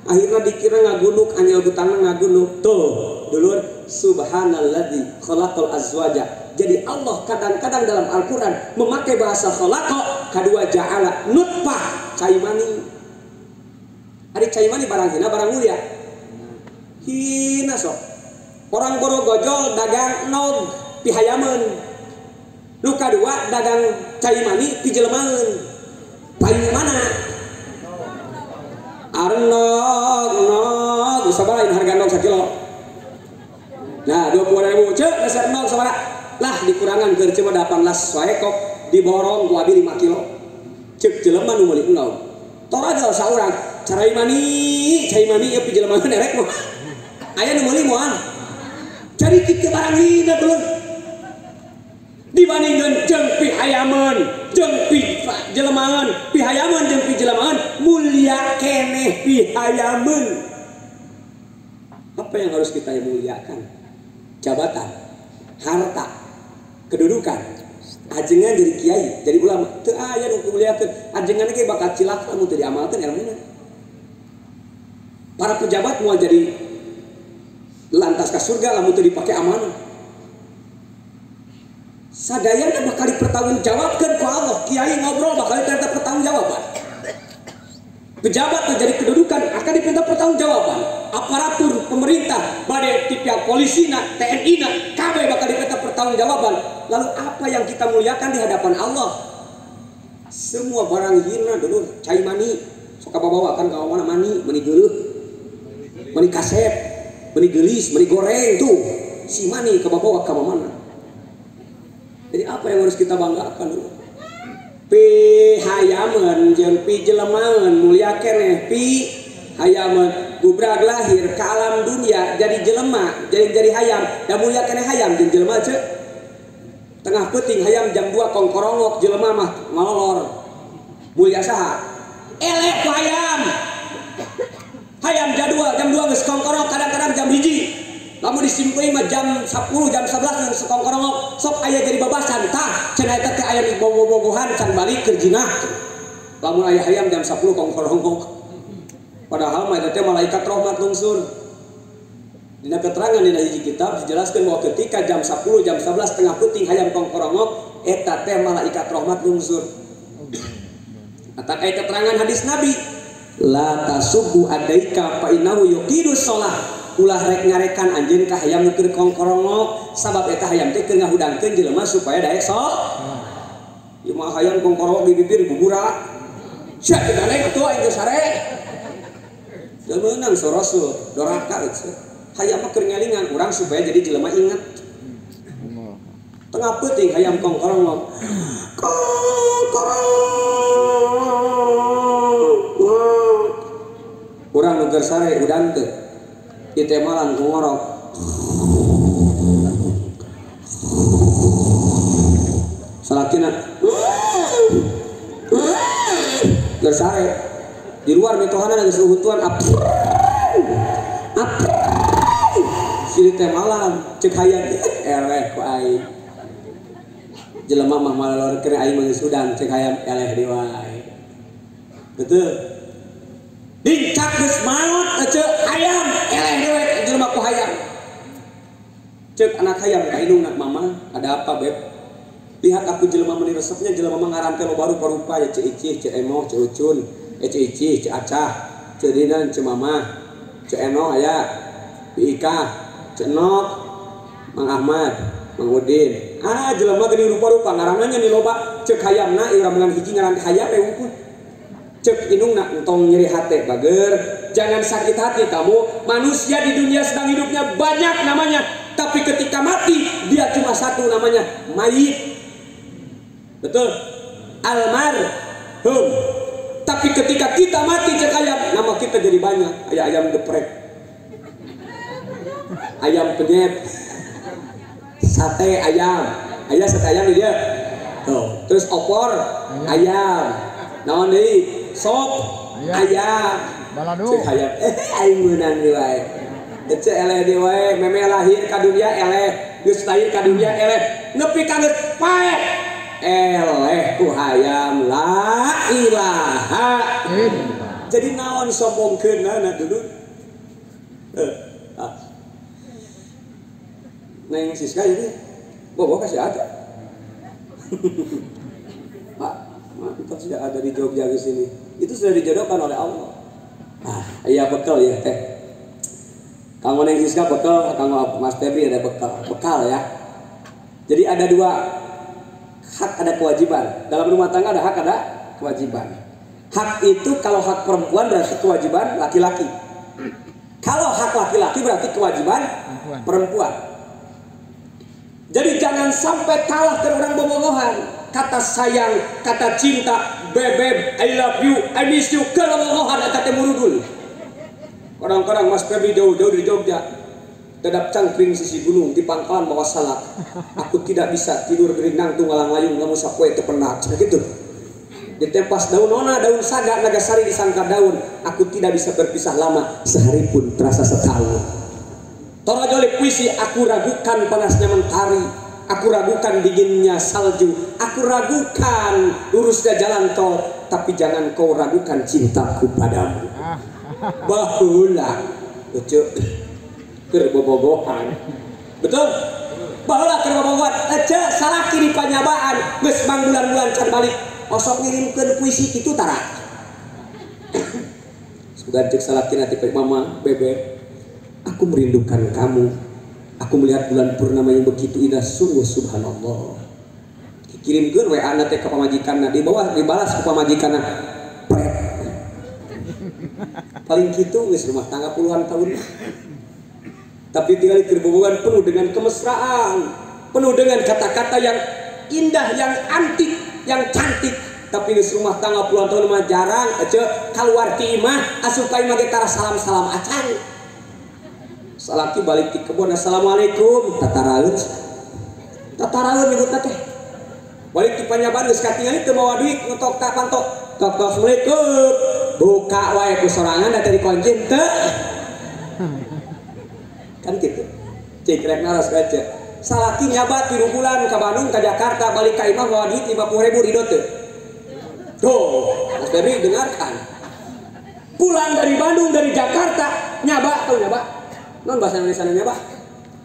akhirna dikira ngagunduk anyal hutangna ngagunduk tuh dulur subhanalladzi khalaqal azwaja. Jadi Allah kadang-kadang dalam Al-Quran memakai bahasa khalaqa kadua ja'ala nutfah cai mani. Ari cai mani barang hina barang mulia. Hina sok. Orang borogojol dagang nog pihayameun. Nu kadua dagang cai mani pijelemaeun. Payu mana? Arnog nog sabaraha harga nog sakilo? Nah, 20.000 cek geus nog sabaraha? Lah dikurangan keur cuma 18 wae kok diborong ku abi 5 kilo. Ceuk jelema nu meuli endog. Toraja saurang cai mani ieu pijelema erek mah. Aya nu meuli moal. Cari kitu barang hina dulur. Dibandingkeun jeung pihayameun, jeung pijelemaeun, pihayameun jeung pijelemaeun mulia keneh pihayameun. Apa yang harus kita muliakan? Jabatan, harta, kedudukan, ajengan jadi kiai, jadi ulama. Teu aya nu dimuliakeun, ajengan ge bakal cilaka mun teu diamalkeun ilmuna. Para pejabat moal jadi lantas ka surga lamun teu dipake amanah. Sadayana bakal dipertanggungjawabkeun ku Allah. Kiai ngobrol bakal diminta pertanggungjawaban. Pejabat menjadi kedudukan akan diminta pertanggungjawaban. Aparatur pemerintah, badai ti pihak polisi na, TNI na, kabeh bakal diminta pertanggungjawaban. Lalu apa yang kita muliakan di hadapan Allah? Semua barang hina dulu, cai mani, sok bawa kan ka mana mani, mani geuleuh, mani kasep, mani geulis, mani goreng tuh. Si mani kabawa ka mana? Jadi apa yang harus kita banggakan dulu? Pihayameun jeung pijelemaeun mulia keneh pihayameun gubrag lahir ke alam dunia jadi jelema jadi hayam da mulia keneh hayam jeung jelema ceu tengah peuting hayam jam 2 kongkorongok jelema mah ngalolor mulia saha elek ku hayam hayam jadwal jam 2 geus kongkorong kadang-kadang jam 1 lamun disimpulin mah jam 10 jam 11 geus kongkorongok sok aya jadi babasan tah cenah eta teh aya bobogohan can balik keur jinah lamun aya hayam jam 10 kongkorongok padahal mah eta teh malaikat rahmat lungsur. Dina keterangan dina hiji kitab dijelaskan bahwa ketika jam 10 jam 11 tengah peuting hayam kongkorongok eta teh malaikat rahmat lungsur. Atau aya keterangan hadis Nabi la tasubbu adaika fa innahu yuqidu shalah. Ulah rek ngarekan anjeun ka hayam nu keur kongkorongok sabab eta hayam teh keur ngahudangkeun jelema supaya daek sok. Ieu mah hayam kongkorongok di bibir bubura. Sia teh daek atuh aing geus sare. Teu meunang so rasul, doraka ece. Hayam mah keur ngelingan urang supaya jadi jelema inget. Tengah peuting hayam kongkorong mah. Kongkorong. Urang nu keur sare udang teu. Ieu teh malan ngorok. Salakina keur sare. Di luar mitohana geus uhuntuan ap. Sini teh malam cek hayam eleh ku aing. Jelema mah malalorkeun aing mah geus udang cek hayam eleh deui wae. Betul. Dincak geus maot ece hayam eleh deui jelema ku hayam. Cek anak hayam ka indungna, mama ada apa beb? Lihat aku jelema meuni resepnya jelema mah ngaran teh loba rupa-rupa ya Ceu Icih, Ceu Emoh, Ceu Ucun, Ceu Icih, Ceu Acah, Ceu Dinan, Ceu Mamah, Ceu Enoh aya, Bi Ika, Ceu Enok, Mang Ahmad, Mang Udin. Ah jelema geuning rupa-rupa ngaranna nya loba ceuk hayamna ieu urang meunang hiji ngaran hayam we wungkul. Cek indungna entong nyeri hate bager, jangan sakit hati kamu. Manusia di dunia sedang hidupnya banyak namanya, tapi ketika mati dia cuma satu namanya, mayit. Betul? Almarhum. Tapi ketika kita mati cek ayam, nama kita jadi banyak. Ayam ayam geprek, ayam penyet, sate ayam, ayam sate ayam di dia. Tuh. Terus opor ayam, naon deui? Sop ayam, balado. Cek ayam, aing meunang deui wae. Ece eleh deui wae, memeh lahir ka dunia eleh, geus lahir ka dunia eleh, nepi ka geus paeh. Eleh ku hayam la ilaha. Jadi naon sombongkeunana dulu. Neng Siska ini bobo kasih ada. Pak, mantap sudah ada di Jogja di sini. Itu sudah dijodohkan oleh Allah. Ah, iya bekal ya teh. Kanggo Neng Siska bekal, kanggo Mas Febri ada bekal. Bekal ya. Jadi ada dua hak, ada kewajiban. Dalam rumah tangga ada hak, ada kewajiban. Hak itu kalau hak perempuan berarti kewajiban laki-laki. Kalau hak laki-laki berarti kewajiban perempuan. Jadi jangan sampai kalah ke orang bobogohan. Kata sayang, kata cinta, bebeb, I love you, I miss you, ke bobogohan eta teh murudul. Kadang-kadang Mas Febri jauh-jauh di Jogja, dadap cangkring sisi gunung di pangkalan bawa salak. Aku tidak bisa tidur gering nangtung ngalang layung lamun sapoe teu penat. Gitu. Ditempas daun nona, daun saga, nagasari disangka daun. Aku tidak bisa berpisah lama, sehari pun terasa setahun. Torajoli puisi, aku ragukan panasnya mentari, aku ragukan dinginnya salju, aku ragukan lurusnya jalan tol, tapi jangan kau ragukan cintaku padamu. Baheula lucu keur bobogohan. Betul? Baheula keur bobogohan, ece salaki di panyabaan geus mangbulan-bulan can balik, osok ngirimkeun puisi kitu tara. Sugan ceuk salaki nanti mama bebe, aku merindukan kamu. Aku melihat bulan purnama yang begitu indah, sungguh subhanallah. Dikirimkeun WA na teh ka pamajikanna, di bawah dibalas ku pamajikanna. Pret. Paling kitu geus rumah tangga puluhan tahun. Tapi tinggal kerbobogan penuh dengan kemesraan, penuh dengan kata-kata yang indah, yang antik, yang cantik. Tapi di rumah tangga puluhan tahun mah jarang ece keluar ti imah asup ka imah ge tara salam-salam acan. Salaki balik di kebun, assalamualaikum, tataraeun. Tataraeun nyebutna teh. Balik di panyaban geus katingali teu mawa duit ngetok ka pantok. Tok tok assalamualaikum. Buka wae ku sorangan da teh dikunci teu. Kan gitu. Cek rek naros baca. Salaki nyabat 3 bulan ka Bandung ka Jakarta balik ka imah mawa duit 50.000 ridho teu. Tuh, Mas Febri dengarkan. Pulang dari Bandung dari Jakarta nyaba tau nyaba. Non bahasa Indonesia nyaba?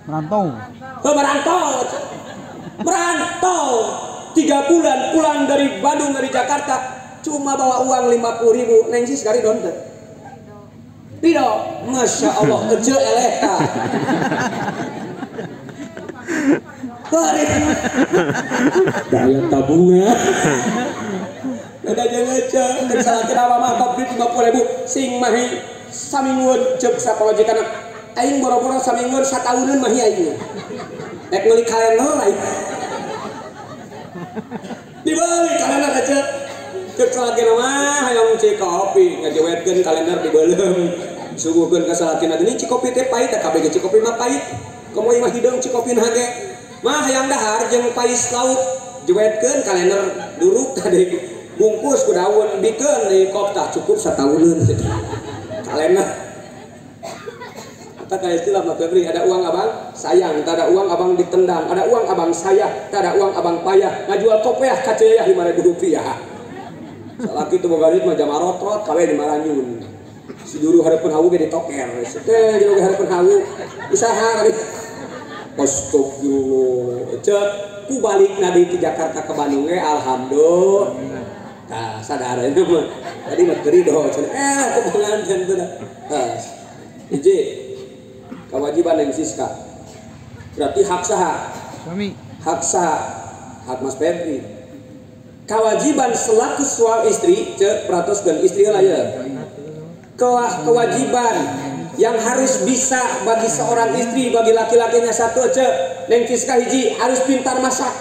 Merantau. Oh, merantau. Merantau. 3 bulan pulang dari Bandung dari Jakarta cuma bawa uang 50.000. Neng sih sekali don teu. Ridho, Masya Allah, ece eleh ta. Daya tabungan. Ada jangan ece, salah kenapa mah top 50.000 sing mahi. Samingguan cek sapamajikan aing boro-boro samingguan satauneun mah aing. Rek meuli kalender aing. Dibeli kalender aja. Cek salakina mah hayang cikopi ngajewetkeun kalender dibeuleum. Suguhkeun ka salakina geuning cikopi teh pahit teh kabeh cikopi mah pahit. Komo imah hideung cikopi hage. Mah hayang dahar jeung pais lauk jewetkeun kalender duruk tadi bungkus ku daun bikeun di kop tah cukup satauneun kalender. Kata kayak istilah Mas Febri, ada uang abang sayang, tak ada uang abang ditendang, ada uang abang saya, tak ada uang abang payah, ngajual kopiah kaceyah 5.000 rupiah. Salaki teu boga duit mah jam arotrot kawe di maranyun. Si juru hareupeun hawu ge ditoker. Teh juru hareupeun hawu usaha kali. Astagfirullah. Cek ku balik na deui ti Jakarta ke Bandung ge alhamdulillah. Tah sadar eta mah. Tadi mah teu ridho cenah. Ku pengantin teh. Tah. Hiji kewajiban yang Siska. Berarti hak saha? Suami. Hak saha? Hak Mas Febri. Kewajiban selaku suami istri, cek peratus dan istri lah ya. Kewajiban yang harus bisa bagi seorang istri, bagi laki-lakinya satu, cek Neng Siska hiji harus pintar masak.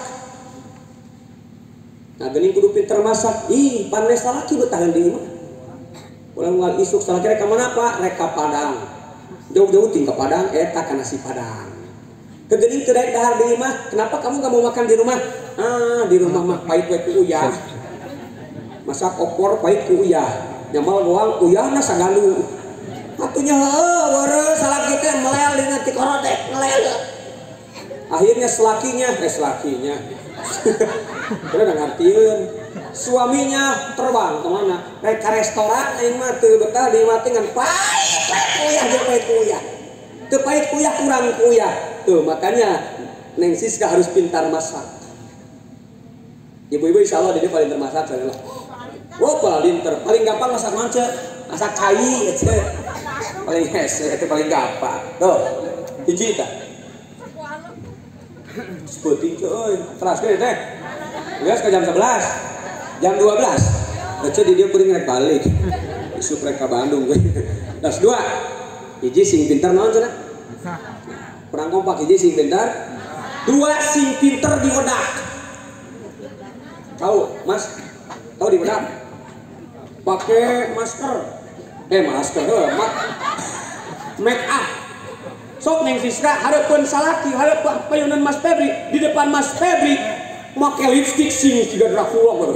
Nah geuning kudu pintar masak. Ih, pandai salaki betahan di imah. Ulang ngal isuk salaki rek ka mana Pak? Rek ka Padang. Jauh-jauh ting ke Padang, eta ka nasi Padang. Kegening teu daek dahar di imah, kenapa kamu gak mau makan di rumah? Ah, di rumah mah pahit we ku uyah. Masak opor pahit ku uyah. Nyamal goang uyahna sagalu. Atunya heueuh weureuh salaki teh melel dina ti korodek melel. Akhirnya selakinya. Udah ngartieun. Suaminya terbang kemana? Rek ka restoran aing mah teu betah di imah teh ngan pahit we ku uyah jeung pahit ku uyah. Teu pahit ku uyah kurang ku uyah. Tuh makanya Neng Siska harus pintar masak. Ibu-ibu insya Allah dia paling termasak saya lah. Oh paling ter, paling gampang masak mance, masak cai, itu paling hese, itu paling gampang. Tuh, hiji tak? Seperti itu, keras deh teh. Geus ke jam 11, jam 12. Baca di dia kuring rek balik. Isuk rek ka Bandung. Kelas 2. Hiji sing pintar naon cenah? Kurang kompak hiji sing pintar. Dua sing pintar di odak. Tahu, Mas? Tahu di bedak? Pakai masker. Masker heuh, make up. Sok Neng Siska hareupeun salaki, hareupeun payunan Mas Febri, di depan Mas Febri make lipstick sing siga Dracula.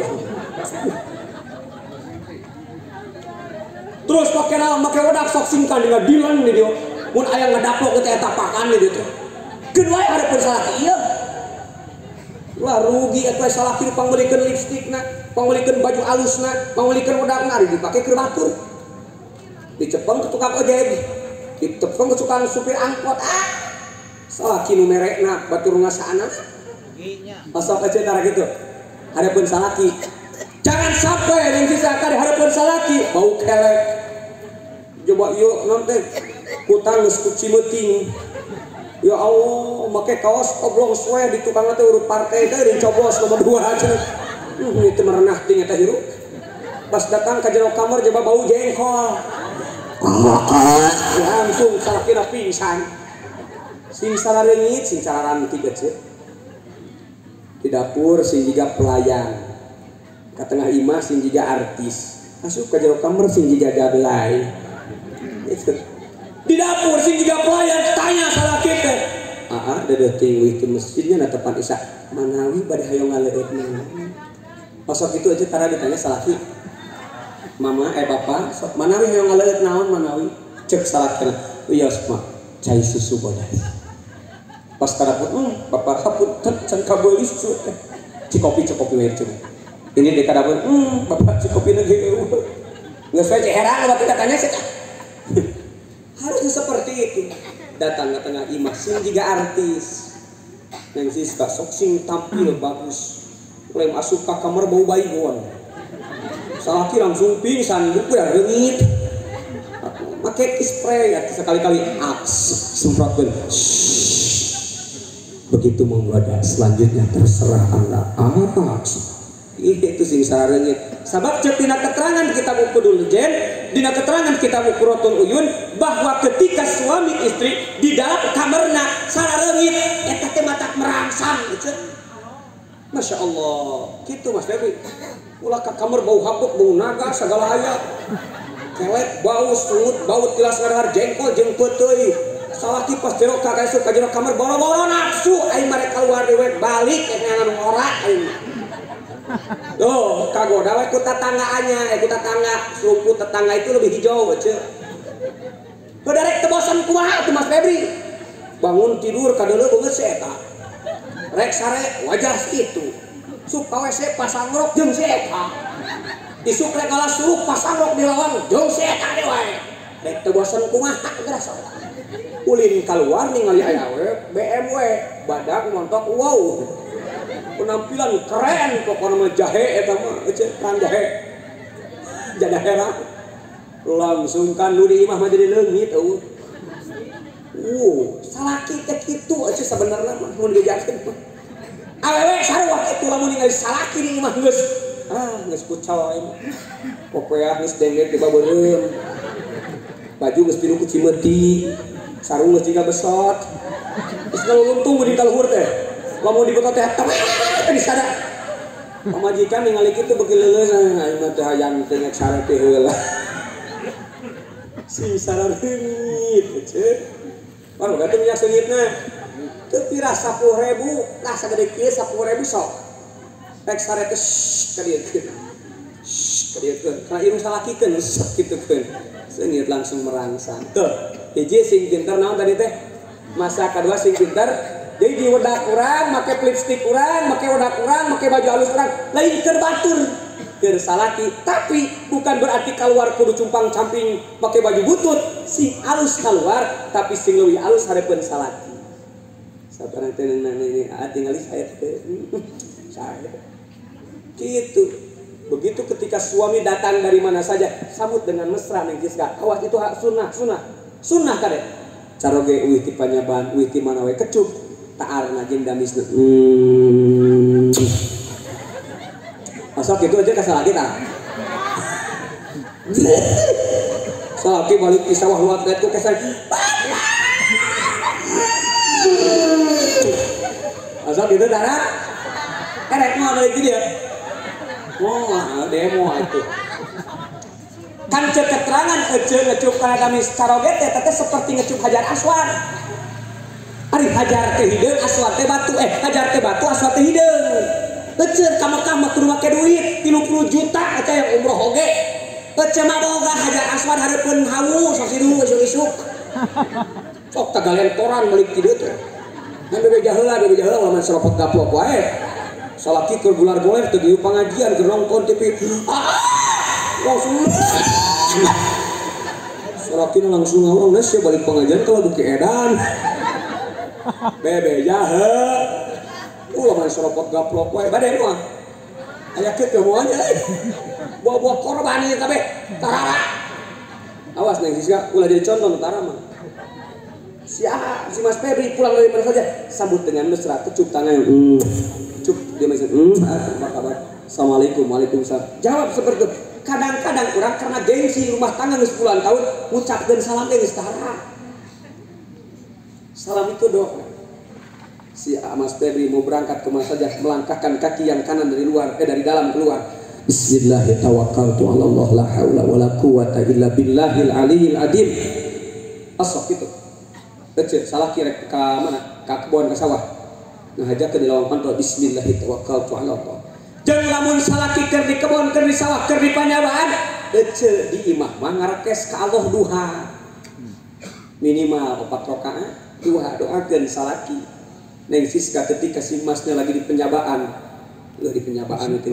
Terus pakai naon? Make wedak sok singkan dengan Dilan di dieu. Mun aya ngadaplok teh eta pakan di dieu teh. Keun wae hareupeun salaki ieu. Wah rugi atuh salaki pangmeulikeun lipstikna, pangmeulikeun baju alusna, pangmeulikeun wedakna ari dipake keur batur. Dicepeng ke tukang ojek, dicepeng ke tukang supir angkot. Ah. Salaki nu merekna batur ngasaana. Pasok aja tara kitu. Hareupeun salaki. Jangan sampai yang sisa ka hareupeun salaki bau kelek. Coba ieu naon teh kutang geus ku cimeuting. Ya Allah, make kaos oblong suwe di tukang teh urut partai teh dicoblos nomor 2 cenah. Itu merenah ting eta hirup. Pas datang ka jero kamar coba bau jengkol. Langsung salakina pingsan. Sing sarareungit, sing sararantik eueuh. Di dapur sing jiga pelayan. Ka tengah imah sing jiga artis. Asup ka jero kamar sing jiga gablay. Itu. Di dapur sing jiga pelayan tanya salaki teh. Aa dedeh ting itu masjidnya na tepan isya. Manawi bade hayang ngaleueut naon. Pasok itu aja tara ditanya salaki. Mama bapak sok manawi hayang ngaleueut naon manawi. Cek salakina. Wios mah cai susu bodas. Pas ka dapur, bapak hapunten can kabeuli susu teh. Cikopi we cenah. Ini di ka dapur, bapak cikopi na ge eueuh. Geus we heran bapak kita tanya sih. Harusnya seperti itu. Datang ke tengah imah sing jiga artis. Neng Siska sok sing tampil bagus. Mulai masuk ke kamar bau baygon. Salaki langsung pingsan, buku ya reungit. Make spray ya sekali-kali aks semprotkeun. Begitu menggoda selanjutnya terserah Anda. Aks. Itu sing sarareungit. Sabab ceuk dina keterangan kitab Uqudul Jen, dina keterangan kitab Qurratul Uyun bahwa ketika suami istri di dalam kamarna sarareungit eta teh matak merangsang gitu. Masya Allah, gitu Mas Febri. Ulah ka kamar bau hapuk, bau naga segala aya. Kelet bau sungut, bau tilas ngadahar jengkol jeung peuteuy. Salaki pas jero ka kaisuk ka jero kamar boro-boro nafsu aing mereka keluar dewe balik neangan ora aing. Tuh, kagoda we ku tetanggaannya, ku tetangga, rumput tetangga itu lebih hijau ece. Tuh darek teu bosan kumaha tuh Mas Febri. Bangun tidur kadeuleu beungeut si eta. Rek sare wajah si itu. Sup ka WC pasang rok jeung si eta. Isuk rek ngalas suruk pasang rok di lawang jeung si eta deui wae. Rek teu bosan kumaha geura sok. Ulin keluar ningali aya we BMW badak montok wow. Penampilan keren pokoknya mah jahe eta mah ece terang jahe. Jada herang. Langsung kan nu di imah mah jadi leungit eueuh. Salaki teh kitu ece sabenerna mah mun dijakeun mah. Awewe sarua kitu lamun ningali salaki di imah geus geus kucal aing. Popoeah geus dengdek di babeureum. Baju geus pinuh ku cimeuti, sarung geus jiga besot. Geus ngaluluntung di kaluhur teh. Lamun dibuka teh di sana. Pamajikan ningali kitu beuki leuleus aing mah teh hayang teh ngek sare teh heula. Si sarareungit ece. Baru gatuh minyak seungitna. Teu pira 10.000, lah sagede kieu 10.000 sok. Rek sare teh ka dieu keun. Ka dieu keun. Kana irung salakikeun sok kitu keun. Seungit langsung merangsang. Tuh, hiji sing pinter naon tadi teh? Masa kadua sing pinter. Jadi di wedak urang, make lipstick urang, make wedak urang, make baju halus urang, lain keur batur, keur salaki. Tapi bukan berarti keluar kudu cumpang-camping make baju butut, sing halus keluar, tapi sing leuwih halus hareupeun salaki. Sabarang teh ini tinggali saya teh. Saya. Gitu. Begitu ketika suami datang dari mana saja, sambut dengan mesra neng Siska. Awas itu hak sunnah, sunnah. Sunnah kade. Caroge uih ti panyaban, uih ti mana we kecup. Taar ngajin damisna. Masuk gitu aja ke salaki tah. Salaki balik di sawah luat lihat ku kesan. Masuk gitu tara. Erek mau balik dia. Oh, demo itu. Kan cek keterangan ece ngecup kana damis caroge teh teh seperti ngecup hajar aswad. Ari hajar teh hideung aswad teh batu, hajar teh batu aswad teh hideung. Ece ka Mekah mah kudu make duit 30 juta eta yang umroh oge. Ece mah boga hajar aswad hareupeun hawu sok sidu isuk-isuk. Sok tagalentoran balik ti dieu teh. Ngan bebeja heula lamun seropot gaplok wae. Salaki keur gular-guler teu dieu pangajian keur nongton TV. Langsung salaki langsung ngawang geus balik pengajian kalau beuki edan. Bebeja heuh. Ulah mah seropot gaplok wae bade mah. Aya kieu moal euy. Buah-buah korban ieu kabeh. Tarara. Awas neng Siska ulah jadi contoh tara mah. Si si Mas Febri pulang dari mana saja sambut dengan mesra, kecup tangan. Kecup dia masih apa kabar? Assalamualaikum, waalaikumsalam. Jawab seperti itu. Kadang-kadang orang karena gengsi rumah tangga geus puluhan tahun ngucapkeun salam teh geus tara. Salam itu doa. Si Mas Febri mau berangkat ke mana saja melangkahkan kaki yang kanan dari luar, dari dalam keluar. Bismillahirrahmanirrahim. Ala Allah la haula wala quwata illa billahil aliyil azim. Asok gitu. Ece salah kira ke mana? Ke kebun ke sawah. Ngahajakeun di lawang panto bismillahirrahmanirrahim. Ala Allah. Jeung lamun salaki keur di kebon keur di sawah keur di panyabaan, ece di imah mah ngarekes ka Allah duha. Minimal 4 rakaat duha doakeun salaki. Neng Siska ketika si masnya lagi di penyabaan, loh di penyabaan itu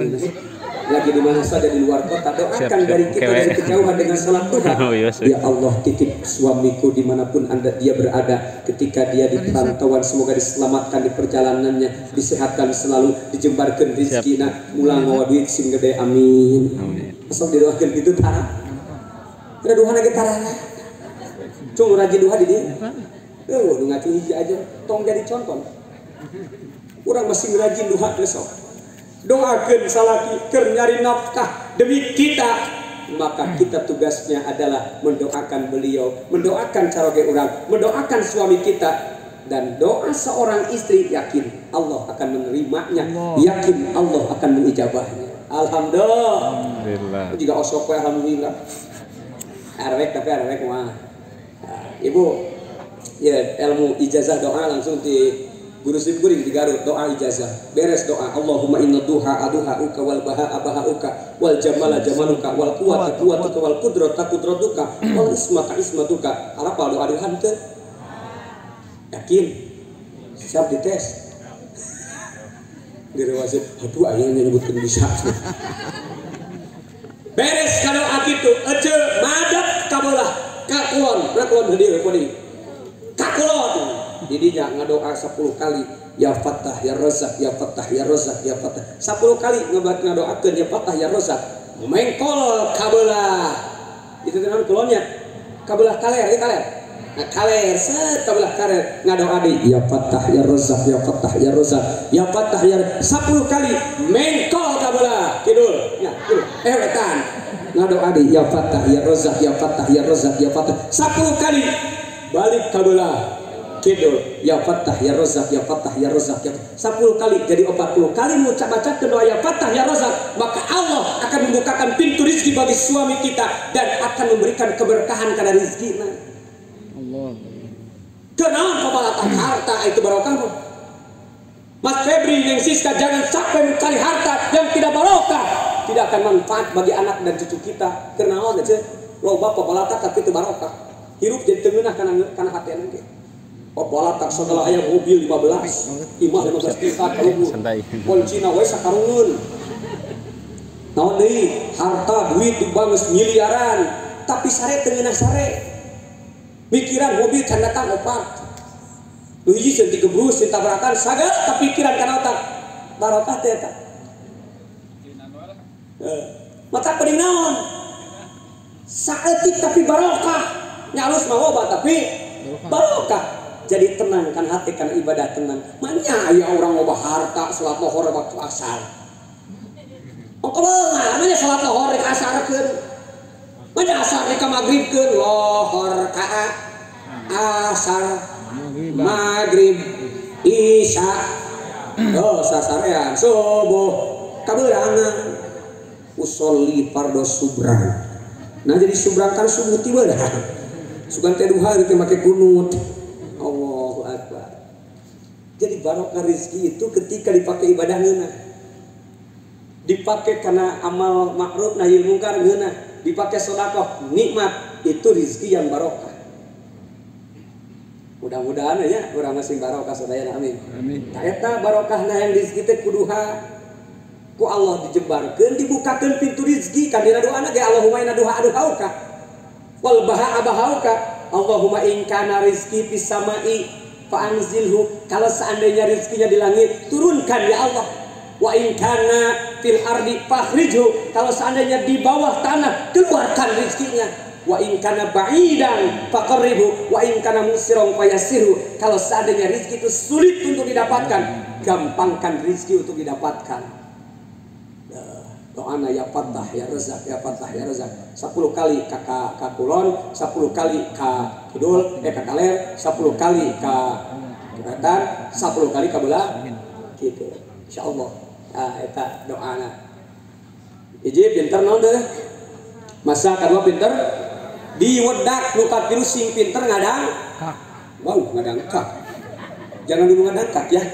lagi di mana saja di luar kota, doakan siap, dari kita dari kejauhan dengan salat duha. Ya Allah titip suamiku dimanapun anda dia berada ketika dia di perantauan, semoga diselamatkan di perjalanannya, disehatkan selalu, dijembarkan rezekina, mulang mawa duit sing gede, amin. Asal didoakan gitu tara. Ada duha lagi tara. Cung rajin duha di dia. Nu ngacu hiji aja, tong jadi contoh. Urang masih rajin duha teh sok. Doakeun salaki keur nyari nafkah demi kita, maka kita tugasnya adalah mendoakan beliau, mendoakan caroge urang, mendoakan suami kita. Dan doa seorang istri yakin Allah akan menerimanya, yakin Allah akan mengijabahnya. Alhamdulillah. Alhamdulillah. Juga osok we alhamdulillah. Arek tapi arek mah. Ibu, ya ilmu ijazah doa langsung di guru sim guring di Garut, doa ijazah. Beres doa, Allahumma inna duha aduhauka wal baha abahauka wal jamala jamaluka wal quwata quwatuka wal qudrata qudratuka wal ismata ismatuka. Arapal doa duhan teu? Yakin? Siap dites. Direwasin, aduh ayahnya nyebutkan bisa. Beres kalau kitu, ece madep kabelah ka kulon, ka kulon hadir kuning. Ka kulon. Didinya ngadoa 10 kali, ya Fattah ya Razak, ya Fattah ya Razak, ya Fattah. 10 kali ngadoakeun ya Fattah ya Razak. Mengkol kabelah. Itu teh naon kulonnya? Kabelah kaler, ieu kaler. Nah, kaler set kabelah kaler ngadoa deui ya Fattah ya Razak, ya Fattah ya Razak, ya Fattah ya 10 kali mengkol kabelah kidul ya kidul wetan ngadoa deui ya Fattah ya Razak, ya Fattah ya Razak, ya Fattah 10 kali balik kabelah kidul ya Fattah ya Razak, ya Fattah ya Razak, ya 10 kali jadi 40 kali baca doa ya Fattah ya Razak, maka Allah akan membukakan pintu rezeki bagi suami kita dan akan memberikan keberkahan karena rezekina. Kenapa pabalatak harta itu barokah? Mas Febri yang Siska, jangan sampai mencari harta yang tidak barokah, tidak akan manfaat bagi anak dan cucu kita. Kenapa aja? Loba pabalatak tapi itu barokah. Hirup jadi tengenah karena hati nanti. Pabalatak setelah ayam mobil 15, imah 15 tingkat kalau kuncina we sakarungeun. Naon deui? Harta duit dibangus miliaran, tapi sare tengenah sare. Mikiran mobil can datang opat. Nu hiji ceun digebrus ceun tabrakan sagala kapikiran kana otak. Barokah teh eta. Mata pening naon? Saeutik tapi barokah. Nya alus mah loba tapi barokah. Jadi tenang kan hati kan ibadah tenang. Manya aya urang loba harta salat lohor waktu asar. Ongko beungar manya salat lohor rek asarkeun. Manya asar rek ka magribkeun lohor ka asar maghrib isya oh sasarean subuh kaberangan usolli fardo subrang. Nah jadi subrang kan subuh tiba dah sugan teh duha teh make kunut. Allahu akbar. Jadi barokah rezeki itu ketika dipakai ibadah ngeunah, dipakai karena amal ma'ruf nahi mungkar ngeunah, dipakai sedekah nikmat, itu rezeki yang barokah. Mudah-mudahan ya urang masing barokah sadayana, amin. Amin. Ta eta barokahna yang rezeki teh kuduha ku Allah dijebarkeun, dibukakeun pintu rezeki kan dina doana ge Allahumma inna duha aduhauka wal baha abahauka Allahumma in kana rizki fis samai fa anzilhu. Kalau seandainya rezekinya di langit, turunkan ya Allah. Wa in kana fil ardi fakhrijhu. Kalau seandainya di bawah tanah, keluarkan rezekinya. Wa in kana ba'idan faqarribhu wa in kana musiran fayassirhu. Kalau seandainya rezeki itu sulit untuk didapatkan, gampangkan rezeki untuk didapatkan. Doana ya Fattah ya Razak, ya Fattah ya Razak. 10 kali ka kulon, 10 kali ka kidul, ka kaler, 10 kali ka wetan, 10 kali ka belah gitu. Insyaallah. Ah eta doana. Hiji pinter naon teh? Masa kadua pinter diwedak nu katilu sing pinter ngadang. Wow, ngadangkak. Jangan dulu ngadangkak ya.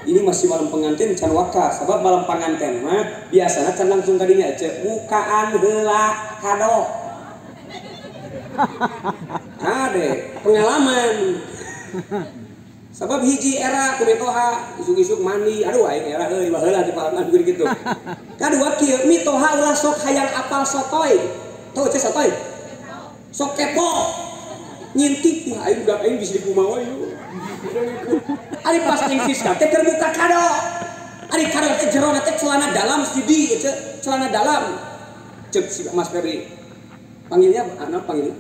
Ini masih malam pengantin can waka, sebab malam pengantin mah biasanya can langsung kadinya aja bukaan heula kado. Ade pengalaman. Sebab hiji era ku mitoha isuk-isuk mandi, aduh aing era euy baheula di palaman gue gitu. Kadua kieu mitoha ulah sok hayang apal sotoy. Tau ce sotoy? Sok kepo. Ngintip wah aing udah aing bisa dikumaha ieu. Ari pas jeung Siska teh keur buka kado. Ari kado teh jerona teh celana dalam sidi ieu celana dalam. Cek si Mas Febri. Panggilnya anak panggil.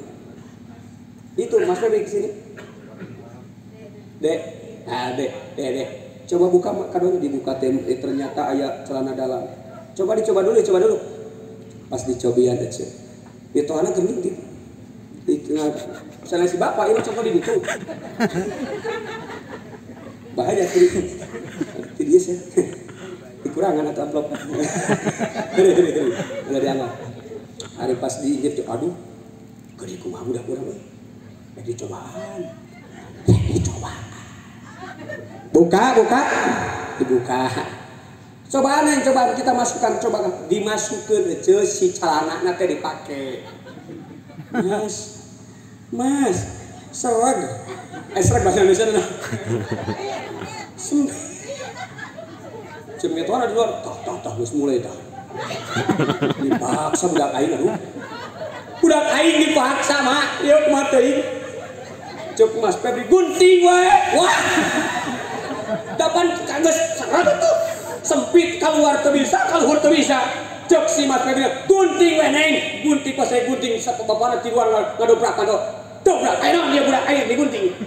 Itu Mas Febri ke sini. Dek, ah dek, dek, dek. Coba buka kadonya, dibuka ternyata aya celana dalam. Coba dicoba dulu, coba dulu. Pas dicobian aja. Mitohana geuning gitu. Di tengah misalnya si bapak ini contoh di ditu. Bahaya tuh. Tidak ya. Dikurangan atau amplop. Udah dianggap. Hari pas diinjek aduh. Gede kumaha budak urang euy. Rek dicobaan. Rek dicobaan. Buka, buka. Dibuka. Cobaan yang cobaan kita masukkan, cobaan dimasukkan aja si celana teh dipake. Mas, mas, serag, serag bahasa Indonesia nah. Cem itu ada di luar, tah tah tah, geus mulai tah. Dipaksa budak aing aduh. Budak aing dipaksa mak, ieu kumaha teuing. Ceuk Mas Febri gunting wae. Wah. Dapan geus serag tuh. Sempit keluar teu bisa, keluar teu bisa. Cek si Mas Febri gunting we neng, gunting pas saya gunting satu bapana ti luar ngadobrakan tuh. Dobrak ayeuna dia budak aing digunting.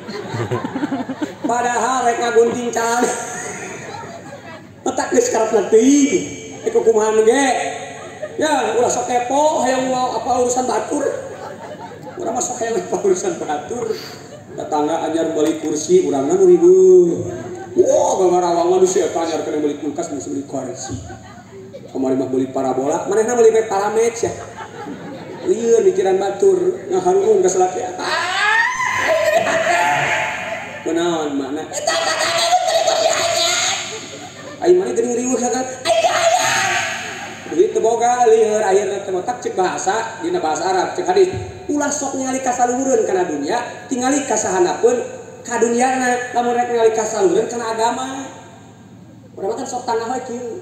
Padahal rek ngagunting can. Otak geus karepna teuing. Eko kumaha ge. Ya ulah sok kepo hayang apa urusan batur. Urang mah sok hayang apa urusan batur. Tetangga anyar beli kursi urangna nu riweuh. Wah, gangarawangan si eta anyar kena beli kulkas geus beli kursi. Kamari mah beli parabola, manehna meuli Paramex ya. Lieur mikiran batur, ngaharurung ka salaki. Ah! Kunaon makna? Eta tetangga geus beli kursi anyar. Aing maneh geuning riweuh sagala. Aing hayang. Duit teu boga lieur akhirna teh otak ceuk bahasa dina bahasa Arab ceuk hadis. Ulah sok ningali kasaluhureun kana dunya, tingali kasahanapeun ka dunyana, lamun rek ningali kasaluhureun kana agama. Urang mah kan sok tangah we kieu.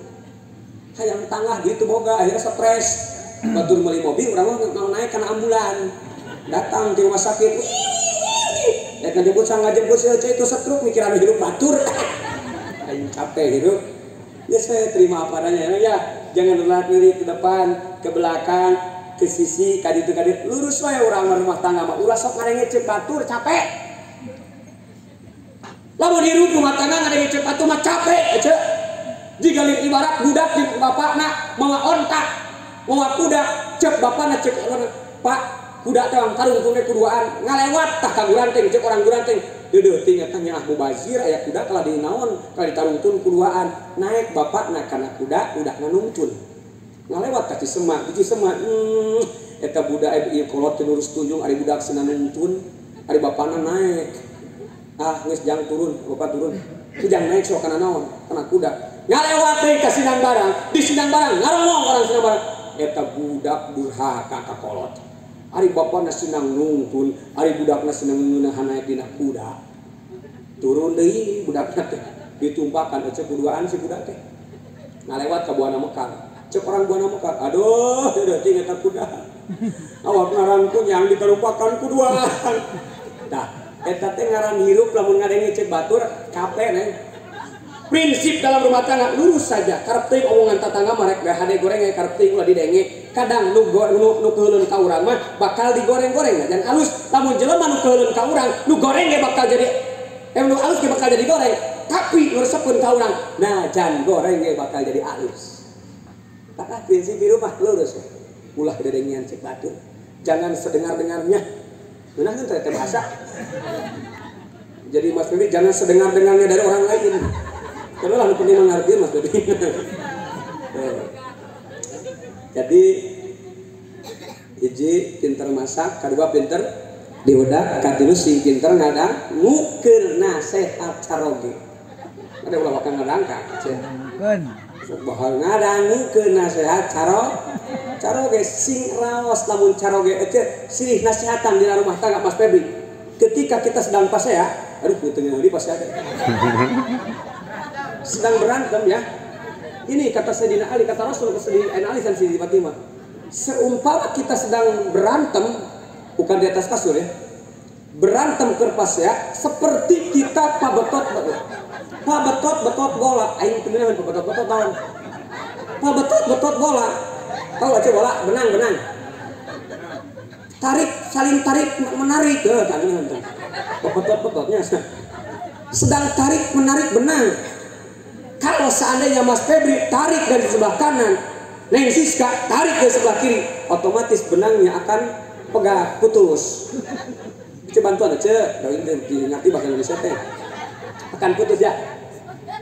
Hayang tangah duit teu boga akhirnya stres. Batur meuli mobil urang mah mau naik kana ambulan. Datang di rumah sakit. Rek ngajemput sang ngajemput si Ece itu stroke mikiran hidup batur. Aing capek hidup. Ya saya terima apa adanya ya. Jangan lari ke depan, ke belakang, ke sisi, kaditu kaditu. Lurus wae urang mah rumah tangga mah. Ulah sok ngadenge ceuk batur capek. Lamun hirup rumah tangga ngadenge ceuk batur mah capek ece. Jiga ibarat budak di bapakna mawa onta, mawa kuda, ceuk bapakna ceuk Pak, kuda teh wang tarung teh kuduaan, ngalewat tah ka guranteng ceuk orang guranteng. Deudeuh ting eta nyaah mubazir aya kuda kalah di naon, kalah ditarungtun kuduaan. Naik bapakna kana kuda, budakna nungtun. Ngalewat ka Cisemak, di Cisemak, eta budak ieu kolot teu lurus tunjung ari budak cenah nungtun, ari bapakna naik. Ah, geus jang turun, bapak turun. Itu jang naik sok kana naon, kana kuda. Ngalewat deui ka Sindang Barang, di Sindang Barang ngaromong orang Sindang Barang, eta budak durhaka ka kolot. Ari bapakna senang nungtun, ari budakna senang ngeunahan naik dina kuda. Turun deui budakna teh, ditumpakan ece kuduaan si budak teh. Ngalewat ka Buana Mekar. Cek orang Buana Mekar, aduh deudeuh ting eta kuda. Awakna rangkun yang ditarumpakan kuduaan. Tah, eta teh ngaran hirup lamun ngadenge cek batur capek neng. Prinsip dalam rumah tangga lurus saja. Karep teuing omongan tatangga mah rek hade goreng ge karep teuing ulah didenge. Kadang nu nu keuleun ka urang mah bakal digoreng-goreng dan alus. Lamun jelema nu keuleun ka urang, nu goreng ge bakal jadi nu alus ge bakal jadi goreng. Tapi nu resepeun ka urang, nah jan goreng ge bakal jadi alus. Tah prinsip hirup mah lurus we. Ulah dedengean cek batur. Jangan sedengar-dengarnya. Ngeunah teh bahasa. Jadi Mas Febri jangan sedengar-dengarnya dari orang lain. Karena lah penting mengerti Mas Febri. Jadi hiji pinter masak, kedua pinter diudak, katilu sing pinter ngadang ngukeun nasehat caroge. Ada ulah bakal ngadangka. Sok bakal ngadangukeun nasehat caroge sing raos lamun caroge ece silih nasehatan dina rumah tangga Mas Febri. Ketika kita sedang pasea, aduh teu ngeuli pasea. Sedang berantem ya. Ini kata Sayyidina Ali, kata Rasul, kata Sayyidina Ali dan Sayyidina Fatimah. Seumpama kita sedang berantem, bukan di atas kasur ya. Berantem kerpas ya, seperti kita pabetot pabetot betot bola. Aing teu pabetot betot naon. Pabetot betot bola. Tahu aja bola benang-benang. Tarik, saling tarik menarik. Heuh, tah. Pabetot betotnya. Sedang tarik menarik benang. Kalau seandainya Mas Febri tarik dari sebelah kanan, Neng Siska tarik dari sebelah kiri, otomatis benangnya akan pegat, putus. Coba bantuan aja, ngerti bahasa Indonesia teh. Akan putus ya.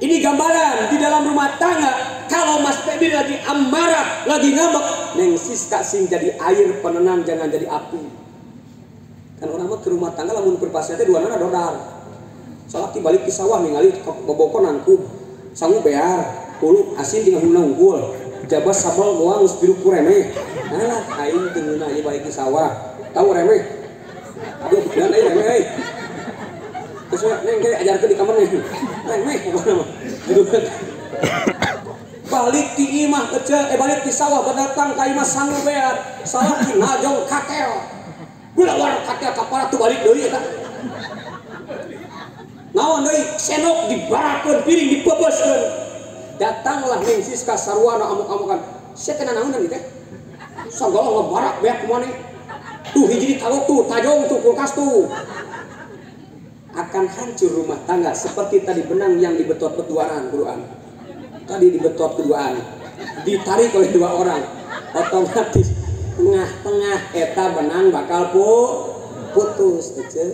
Ini gambaran di dalam rumah tangga. Kalau Mas Febri lagi amarah, lagi ngambek, Neng Siska sing jadi air penenang, jangan jadi api. Kan orang mah ke rumah tangga lamun perpasnya teh dua nana dodar. Salaki balik ke sawah ningali boboko nangkub, sangu bear, hulu asin tinggal hulu unggul. Jabas sabel goang geus biru ku remeh. Nah, aing teu ngeunah ieu balik ke sawah. Tahu remeh? Aduh, bener euy remeh euy. Terus neng kayak ajarkeun di kamar nih. Remeh pokokna mah. Balik ti imah ece, balik ti sawah berdatang ka imah sangu bear. Salaki najong katel. Bulawar katel kapala tuh balik deui eta. Naon deui senok dibarakeun, piring dipeupeuskeun. Datanglah Neng Siska sarwana amuk-amukan. Sia teh nanaonan ieu teh? Sagala ngabarak beak kumaha nih? Tuh hiji ditawok tuh, tajong tuh kulkas tuh. Akan hancur rumah tangga seperti tadi benang yang dibetot berduaan, Quran. Tadi dibetot berduaan, ditarik oleh dua orang, otomatis tengah-tengah eta benang bakal putus. Ece,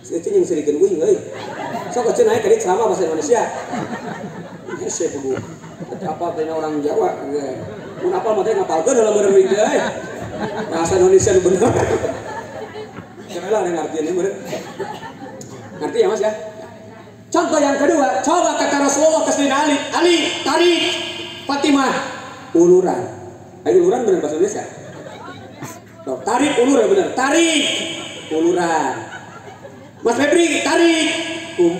ece yang serikeun uing euy. Sok ece naik tadi ceramah bahasa Indonesia. Hese bubu. Apa tanya orang Jawa? Mun apal mah teh ngapalkeun dalam bener ieu euy. Bahasa Indonesia nu bener. Kenapa ada ngartieun ieu bener? Ngerti ya Mas ya? Contoh yang kedua, coba kata Rasulullah ke Sayyidina Ali, Ali tarik Fatimah uluran. Ayo uluran bener bahasa Indonesia. Tuh, tarik uluran bener, tarik uluran. Mas Febri tarik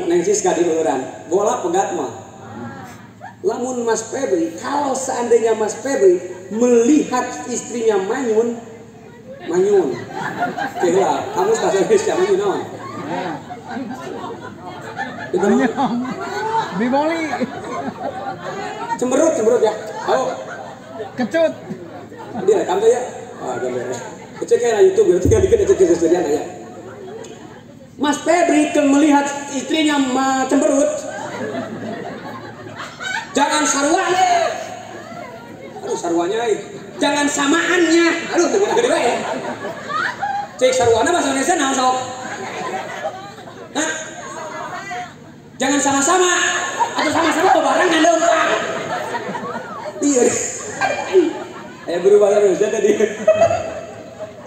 Neng Siska di uluran. Bola pegat mah. Lamun Mas Febri, kalau seandainya Mas Febri melihat istrinya manyun, manyun. Kira kamu bahasa Indonesia manyun naon? Bimoli. Cemberut, cemberut ya. Oh. Kecut. Dia rekam tuh ya. Oh, gambar. Kecil kayak YouTube ya, tinggal dikit kecil sendirian aja. Mas Febri melihat istrinya cemberut. Jangan sarwanya. Aduh sarwanya. Jangan samaannya. Aduh teu gede wae. Cek sarwana bahasa Indonesia naon sok? Hah? Jangan sama-sama atau sama-sama bebarengan leumpang. Iya. Ayo berubah Indonesia tadi.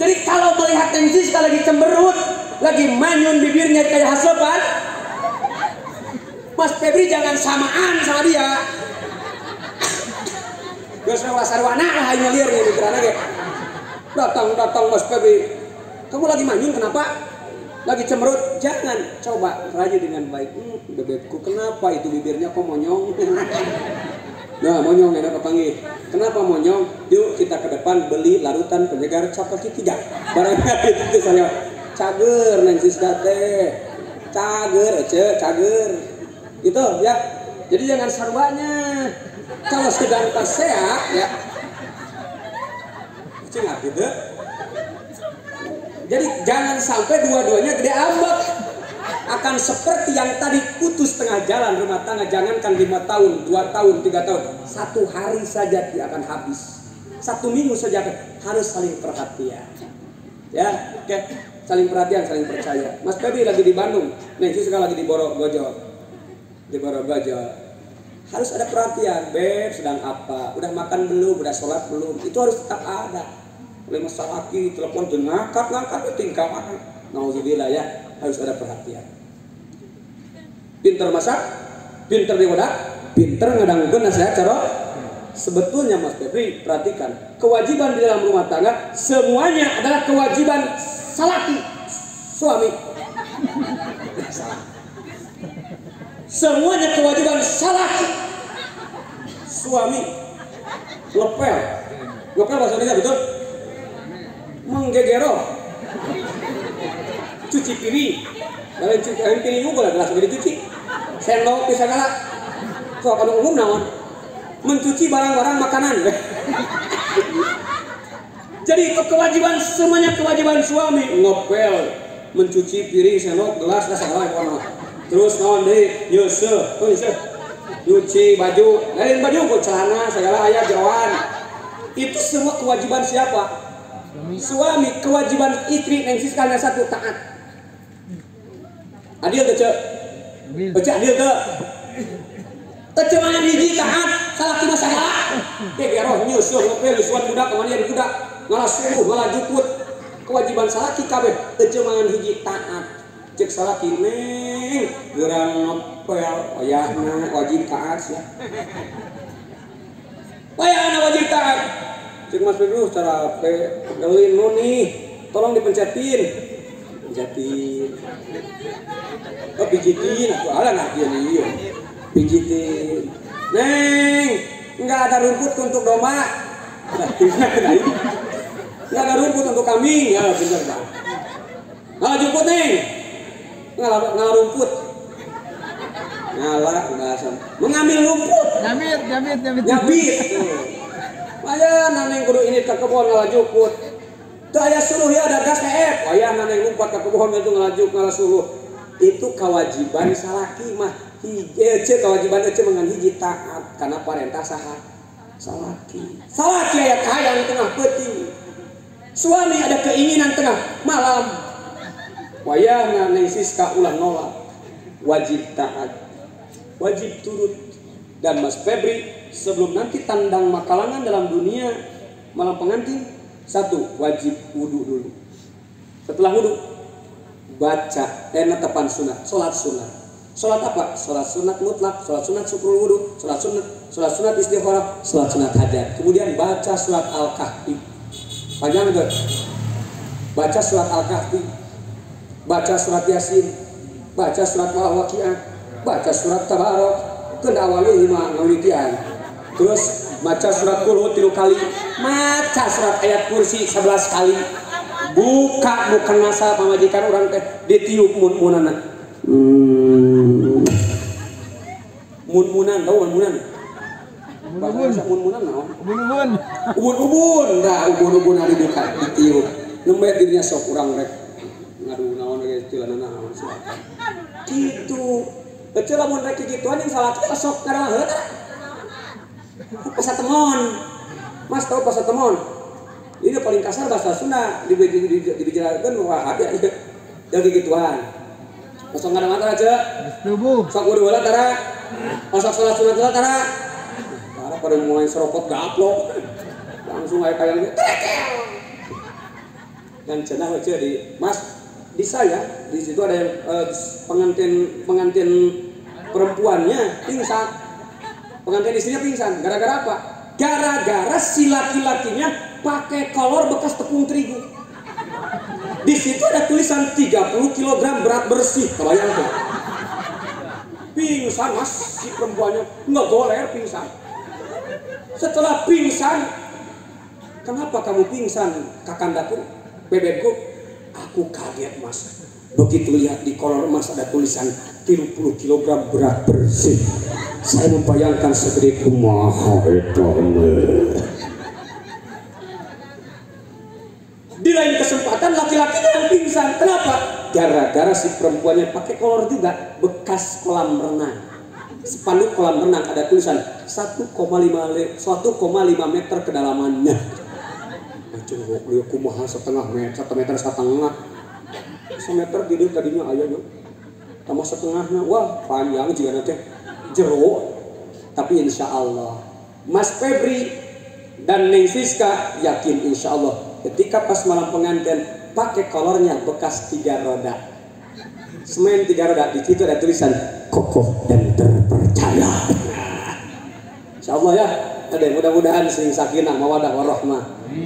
Jadi kalau melihat Neng Siska lagi cemberut, lagi manyun bibirnya kayak hasepan, Mas Febri jangan samaan sama dia. Geus sarwana lah hanya liar nih pikiranna ge. Datang-datang Mas Febri, kamu lagi manyun kenapa? Lagi cemberut, jangan, coba rayu dengan baik. Bebekku, kenapa itu bibirnya kok monyong? Nah, monyong enak kepanggih. Kenapa monyong? Yuk kita ke depan beli larutan penyegar capati 3. Barangkali itu saya cager Neng Siska teh. Cager, ece, cager. Itu ya. Jadi jangan sarwanya. Kalau sedang pasea ya. Ece ngerti teu? Jadi jangan sampai dua-duanya gede ambek. Akan seperti yang tadi putus tengah jalan rumah tangga. Jangankan 5 tahun, 2 tahun, 3 tahun. 1 hari saja dia akan habis. 1 minggu saja akan. Harus saling perhatian. Ya, oke. Saling perhatian, saling percaya. Mas Febri lagi di Bandung, Neng Siska lagi di Borogojo. Di Borogojo. Harus ada perhatian. Beb sedang apa? Udah makan belum? Udah sholat belum? Itu harus tetap ada. Oleh mas laki telepon tuh ngangkat tingkah makan. Nauzubillah ya, harus ada perhatian. Pinter masak, pinter diwadak, pinter ngadangkeun nasihat cara. Sebetulnya Mas Febri perhatikan, kewajiban di dalam rumah tangga semuanya adalah kewajiban salaki suami. Salah. Semuanya kewajiban salaki suami. Lepel. Lepel bahasa Indonesia betul? Menggegero, cuci piring, lain cuci piring juga lah, langsung dicuci, sendok bisa segala, soal kalau umum naon, mencuci barang-barang makanan. Jadi itu kewajiban semuanya kewajiban suami, ngepel, mencuci piring, sendok, gelas, lah segala yang. Terus naon deui, nyeuseuh, oh nyeuseuh. Nyuci baju, lain baju kok celana segala aya jeroan. Itu semua kewajiban siapa? Suami. Kewajiban istri Neng Siska hanya satu, taat. Adil teu, Cek? Cek adil teu? Teu mangan hiji taat, salah mah sagala. Teh geroh nyusuh ngepel nyusuan budak kamanian budak, ngalah suluh, ngalah jukut. Kewajiban salaki kabeh teu mangan hiji taat. Cek salaki neng gerang ngepel wayahna wajib taat sia. Wayahna wajib taat. Cek Mas Pedro cara pegelin nu nih, tolong dipencetin. Pencetin. Oh pijitin atuh ala nah ieu ieu. Pijitin. Neng, enggak ada rumput untuk domba. Enggak ada rumput untuk kambing. Ya bener Pak. Ngalah jemput neng. Ngalah rumput. Ngalah bahasa mengambil rumput. Nyabit, nyabit, nyabit. Nyabit. Wayah neng kudu ini ke kebun ngalah jukut. Teu aya suluh ya ada gas TF. Wayah neng lompat ke kebun itu ngalah juk ngalah suluh. Itu kewajiban salaki mah. Hiji kewajiban ece mengan hiji taat karena parentah saha salaki. Salaki aya kahayang tengah peuting. Suami ada keinginan tengah malam. Wayahna Neng Siska ulah nolak. Wajib taat. Wajib turut. Dan Mas Febri sebelum nanti tandang makalangan dalam dunia malam pengantin, satu, wajib wudu dulu. Setelah wudu baca tepan sunat, sholat sunat. Sholat apa? Sholat sunat mutlak, sholat sunat syukrul wudu, sholat sunat istikharah, sholat sunat hajat. Kemudian baca surat Al-Kahfi. Panjang tuh. Baca surat Al-Kahfi, baca surat Yasin, baca surat Al-Waqiah, baca surat Tabarok, kan awalnya lima ngawitian. Terus baca surat Qul 3 kali, baca surat ayat kursi 11 kali. Buka mukena pamajikan orang teh ditiup mun-munana. Mun-munan tahu mun-munan? Ubun-ubun. Ubun-ubun. Ubun-ubun, dah ubun-ubun ari dibuka ditiup. Nembe dirinya sok urang rek ngadu naon ge istilahna naon silakan. Kitu. Ece lamun rek kikituan yang salah teh sok ngarawah heula teh. Pasatemon. Mas tahu pasatemon? Ini paling kasar bahasa Sunda dibicarakeun wah ada ya kikituan. Sok ngarawah tara ce? Tubuh. Sok wudu heula tara. Sok salat sunat heula tara. Tara pada mulai serokot gaplok. Langsung aya kayang trekel. Dan cenah aja di Mas di saya di situ ada yang pengantin perempuannya pingsan. Pengantin istrinya pingsan gara-gara apa? Gara-gara si laki-lakinya pakai kolor bekas tepung terigu. Di situ ada tulisan 30 kg berat bersih. Kebayang tuh. Pingsan Mas si perempuannya nggak goler pingsan. Setelah pingsan, kenapa kamu pingsan kakandaku, bebekku? Aku kaget Mas. Begitu lihat di kolor Mas ada tulisan 30 kg berat bersih. Saya membayangkan segede kumaha eta. Di lain kesempatan laki-lakinya yang pingsan. Kenapa? Gara-gara si perempuannya pakai kolor juga bekas kolam renang. Spanduk kolam renang ada tulisan 1,5 meter kedalamannya. Macam lieu kumaha setengah meter, 1 meter setengah. Semeter gede tadinya aya yo. Tambah setengahnya, wah panjang juga nanti jero. Tapi insya Allah Mas Febri dan Neng Siska yakin insya Allah ketika pas malam pengantin pakai kolornya bekas 3 roda, semen 3 roda, di situ ada tulisan kokoh dan terpercaya. Insya Allah ya, ada mudah-mudahan sing sakinah mawadah warahmah.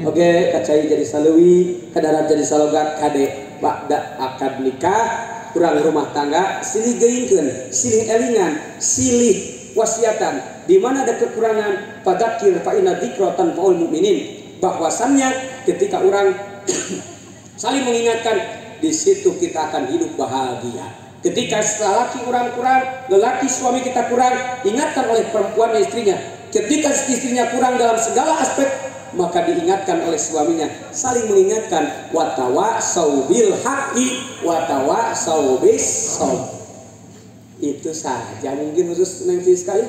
Oke, kacai jadi salewi, kadarat jadi salogat, kade ba'da akad nikah kurang rumah tangga silih geuingkeun, silih elingan, silih wasiatan. Di mana ada kekurangan, fadzakir fa inna dzikra tanfa'ul mukminin. Bahwasannya ketika orang saling mengingatkan, di situ kita akan hidup bahagia. Ketika lelaki orang kurang, lelaki suami kita kurang, ingatkan oleh perempuan istrinya. Ketika istrinya kurang dalam segala aspek, maka diingatkan oleh suaminya. Saling mengingatkan. Watawasau bil haqqi watawasau bis sabr. Itu saja mungkin khusus Neng Siska ya.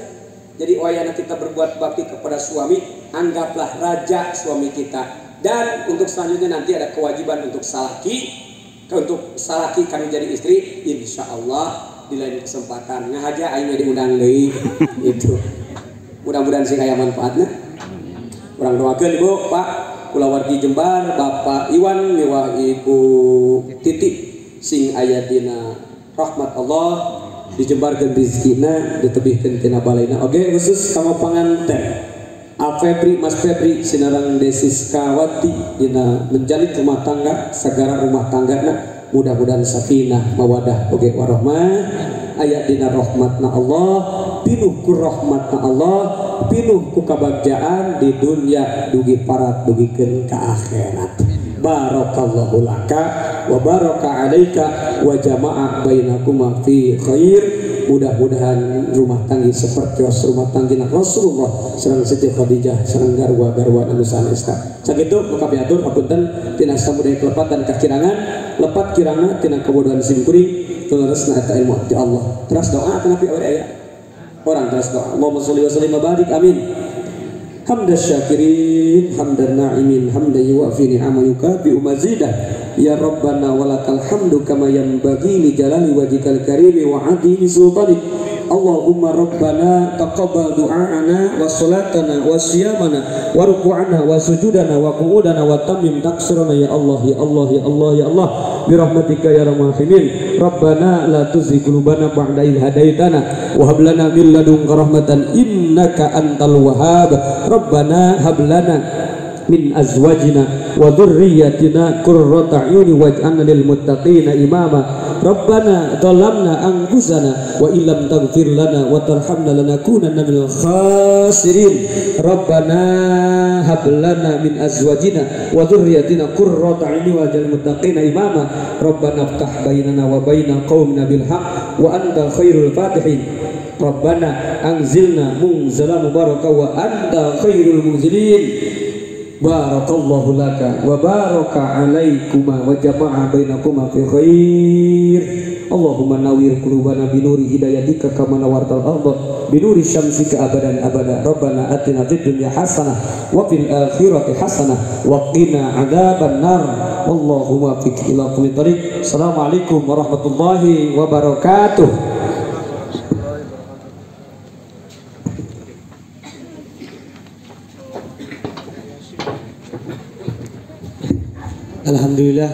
Jadi wayana kita berbuat bakti kepada suami, anggaplah raja suami kita. Dan untuk selanjutnya nanti ada kewajiban untuk salaki, untuk salaki kami jadi istri, insya Allah di lain kesempatan. Ngahaja aing diundang deui itu. Mudah-mudahan sih aya manfaatnya. Urang doakeun Ibu, Pak, kulawargi Jembar, Bapak Iwan miwah Ibu Titi sing aya dina rahmat Allah, dijembarkeun rezekina, ditebihkeun tina balaina. Oke, khusus kanggo panganten Al Febri, Mas Febri sinarang Desis Kawati dina menjalin rumah tangga, sagara rumah tanggana mudah-mudahan sakinah mawadah oge warahmah, aya dina rahmatna Allah, pinuh ku rahmatna Allah, pinuh ku kabagjaan di dunia dugi parat dugikeun ka akhirat. Barakallahu laka wa baraka alaika wa jama'a bainakuma fi khair. Mudah-mudahan rumah tanggi seperti rumah tanggi Rasulullah sareng Siti Khadijah sareng garwa-garwa anu sanesna. Sakitu nu kapiatur hapunten tina samudaya kelepatan kakirangan, lepat kirangna tina kabodohan simkuring tuleresna eta ilmu ti Allah. Teras doa kenapa aya orang teras doa. Allahumma sholli wa sallim wa barik amin. Hamdan syakirin, hamdan na'imin, hamdan yuwafi ni'ama yukafi mazidah. Ya Rabbana walakal hamdu kama yanbaghi li jalali wajhikal karimi wa 'azimi sultanik. Allahumma rabbana taqabbal du'ana wa salatana wa siyamana wa ruku'ana wa sujudana wa qu'udana wa tammim taqsirana ya Allah ya Allah ya Allah ya Allah bi rahmatika ya arhamar rahimin. Rabbana la tuzigh qulubana ba'da idh hadaitana wa hab lana min ladunka rahmatan innaka antal wahhab. Rabbana hab lana min azwajina wa dhurriyyatina qurrata a'yuni waj'alna lil muttaqina imama. Rabbana dhalamna anfusana wa illam taghfir lana wa tarhamna lanakunanna minal khasirin. Rabbana hab lana min azwajina wa dhurriyyatina qurrata a'yuni waj'alna lil muttaqina imama. Rabbana iftah bainana wa baina qaumina bil haqq wa anta khairul fatihin. Rabbana anzilna munzalan mubaraka wa anta khairul munzilin. Barakallahu laka wa baraka alaikuma wa jama'a bainakuma fi khair. Allahumma nawwir qulubana bi nuri hidayatika kama nawwartal ardha bi nuri syamsika abadan abada. Rabbana atina fid dunya hasanah wa fil akhirati hasanah wa qina adzaban nar. Allahumma fiq ila aqwamit thariq. Assalamualaikum warahmatullahi wabarakatuh. Alhamdulillah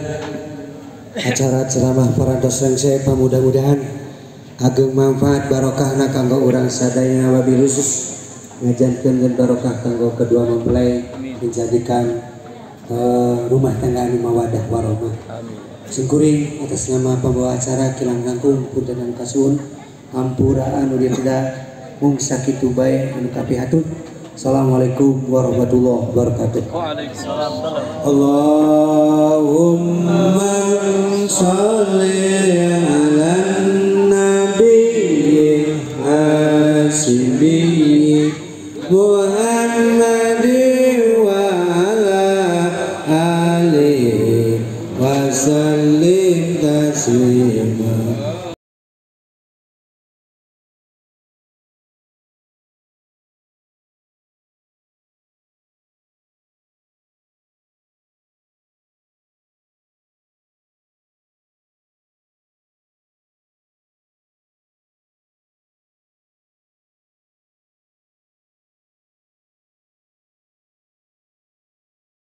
acara ceramah parantos rengse mudah-mudahan ageng manfaat barokahna kanggo urang sadaya wabil khusus ngajankeun dan barokah kanggo kedua mempelai menjadikan rumah tangga anu mawadah warahmah. Singkuring atas nama pembawa acara kilang langkung punten anu kasuhun hampura anu diteda mung sakitu bae anu kapihatur. Assalamualaikum warahmatullahi wabarakatuh. Waalaikumsalam. Allahumma sholli ala nabi hasyimi Muhammadin wa ala alihi wa sallim taslima.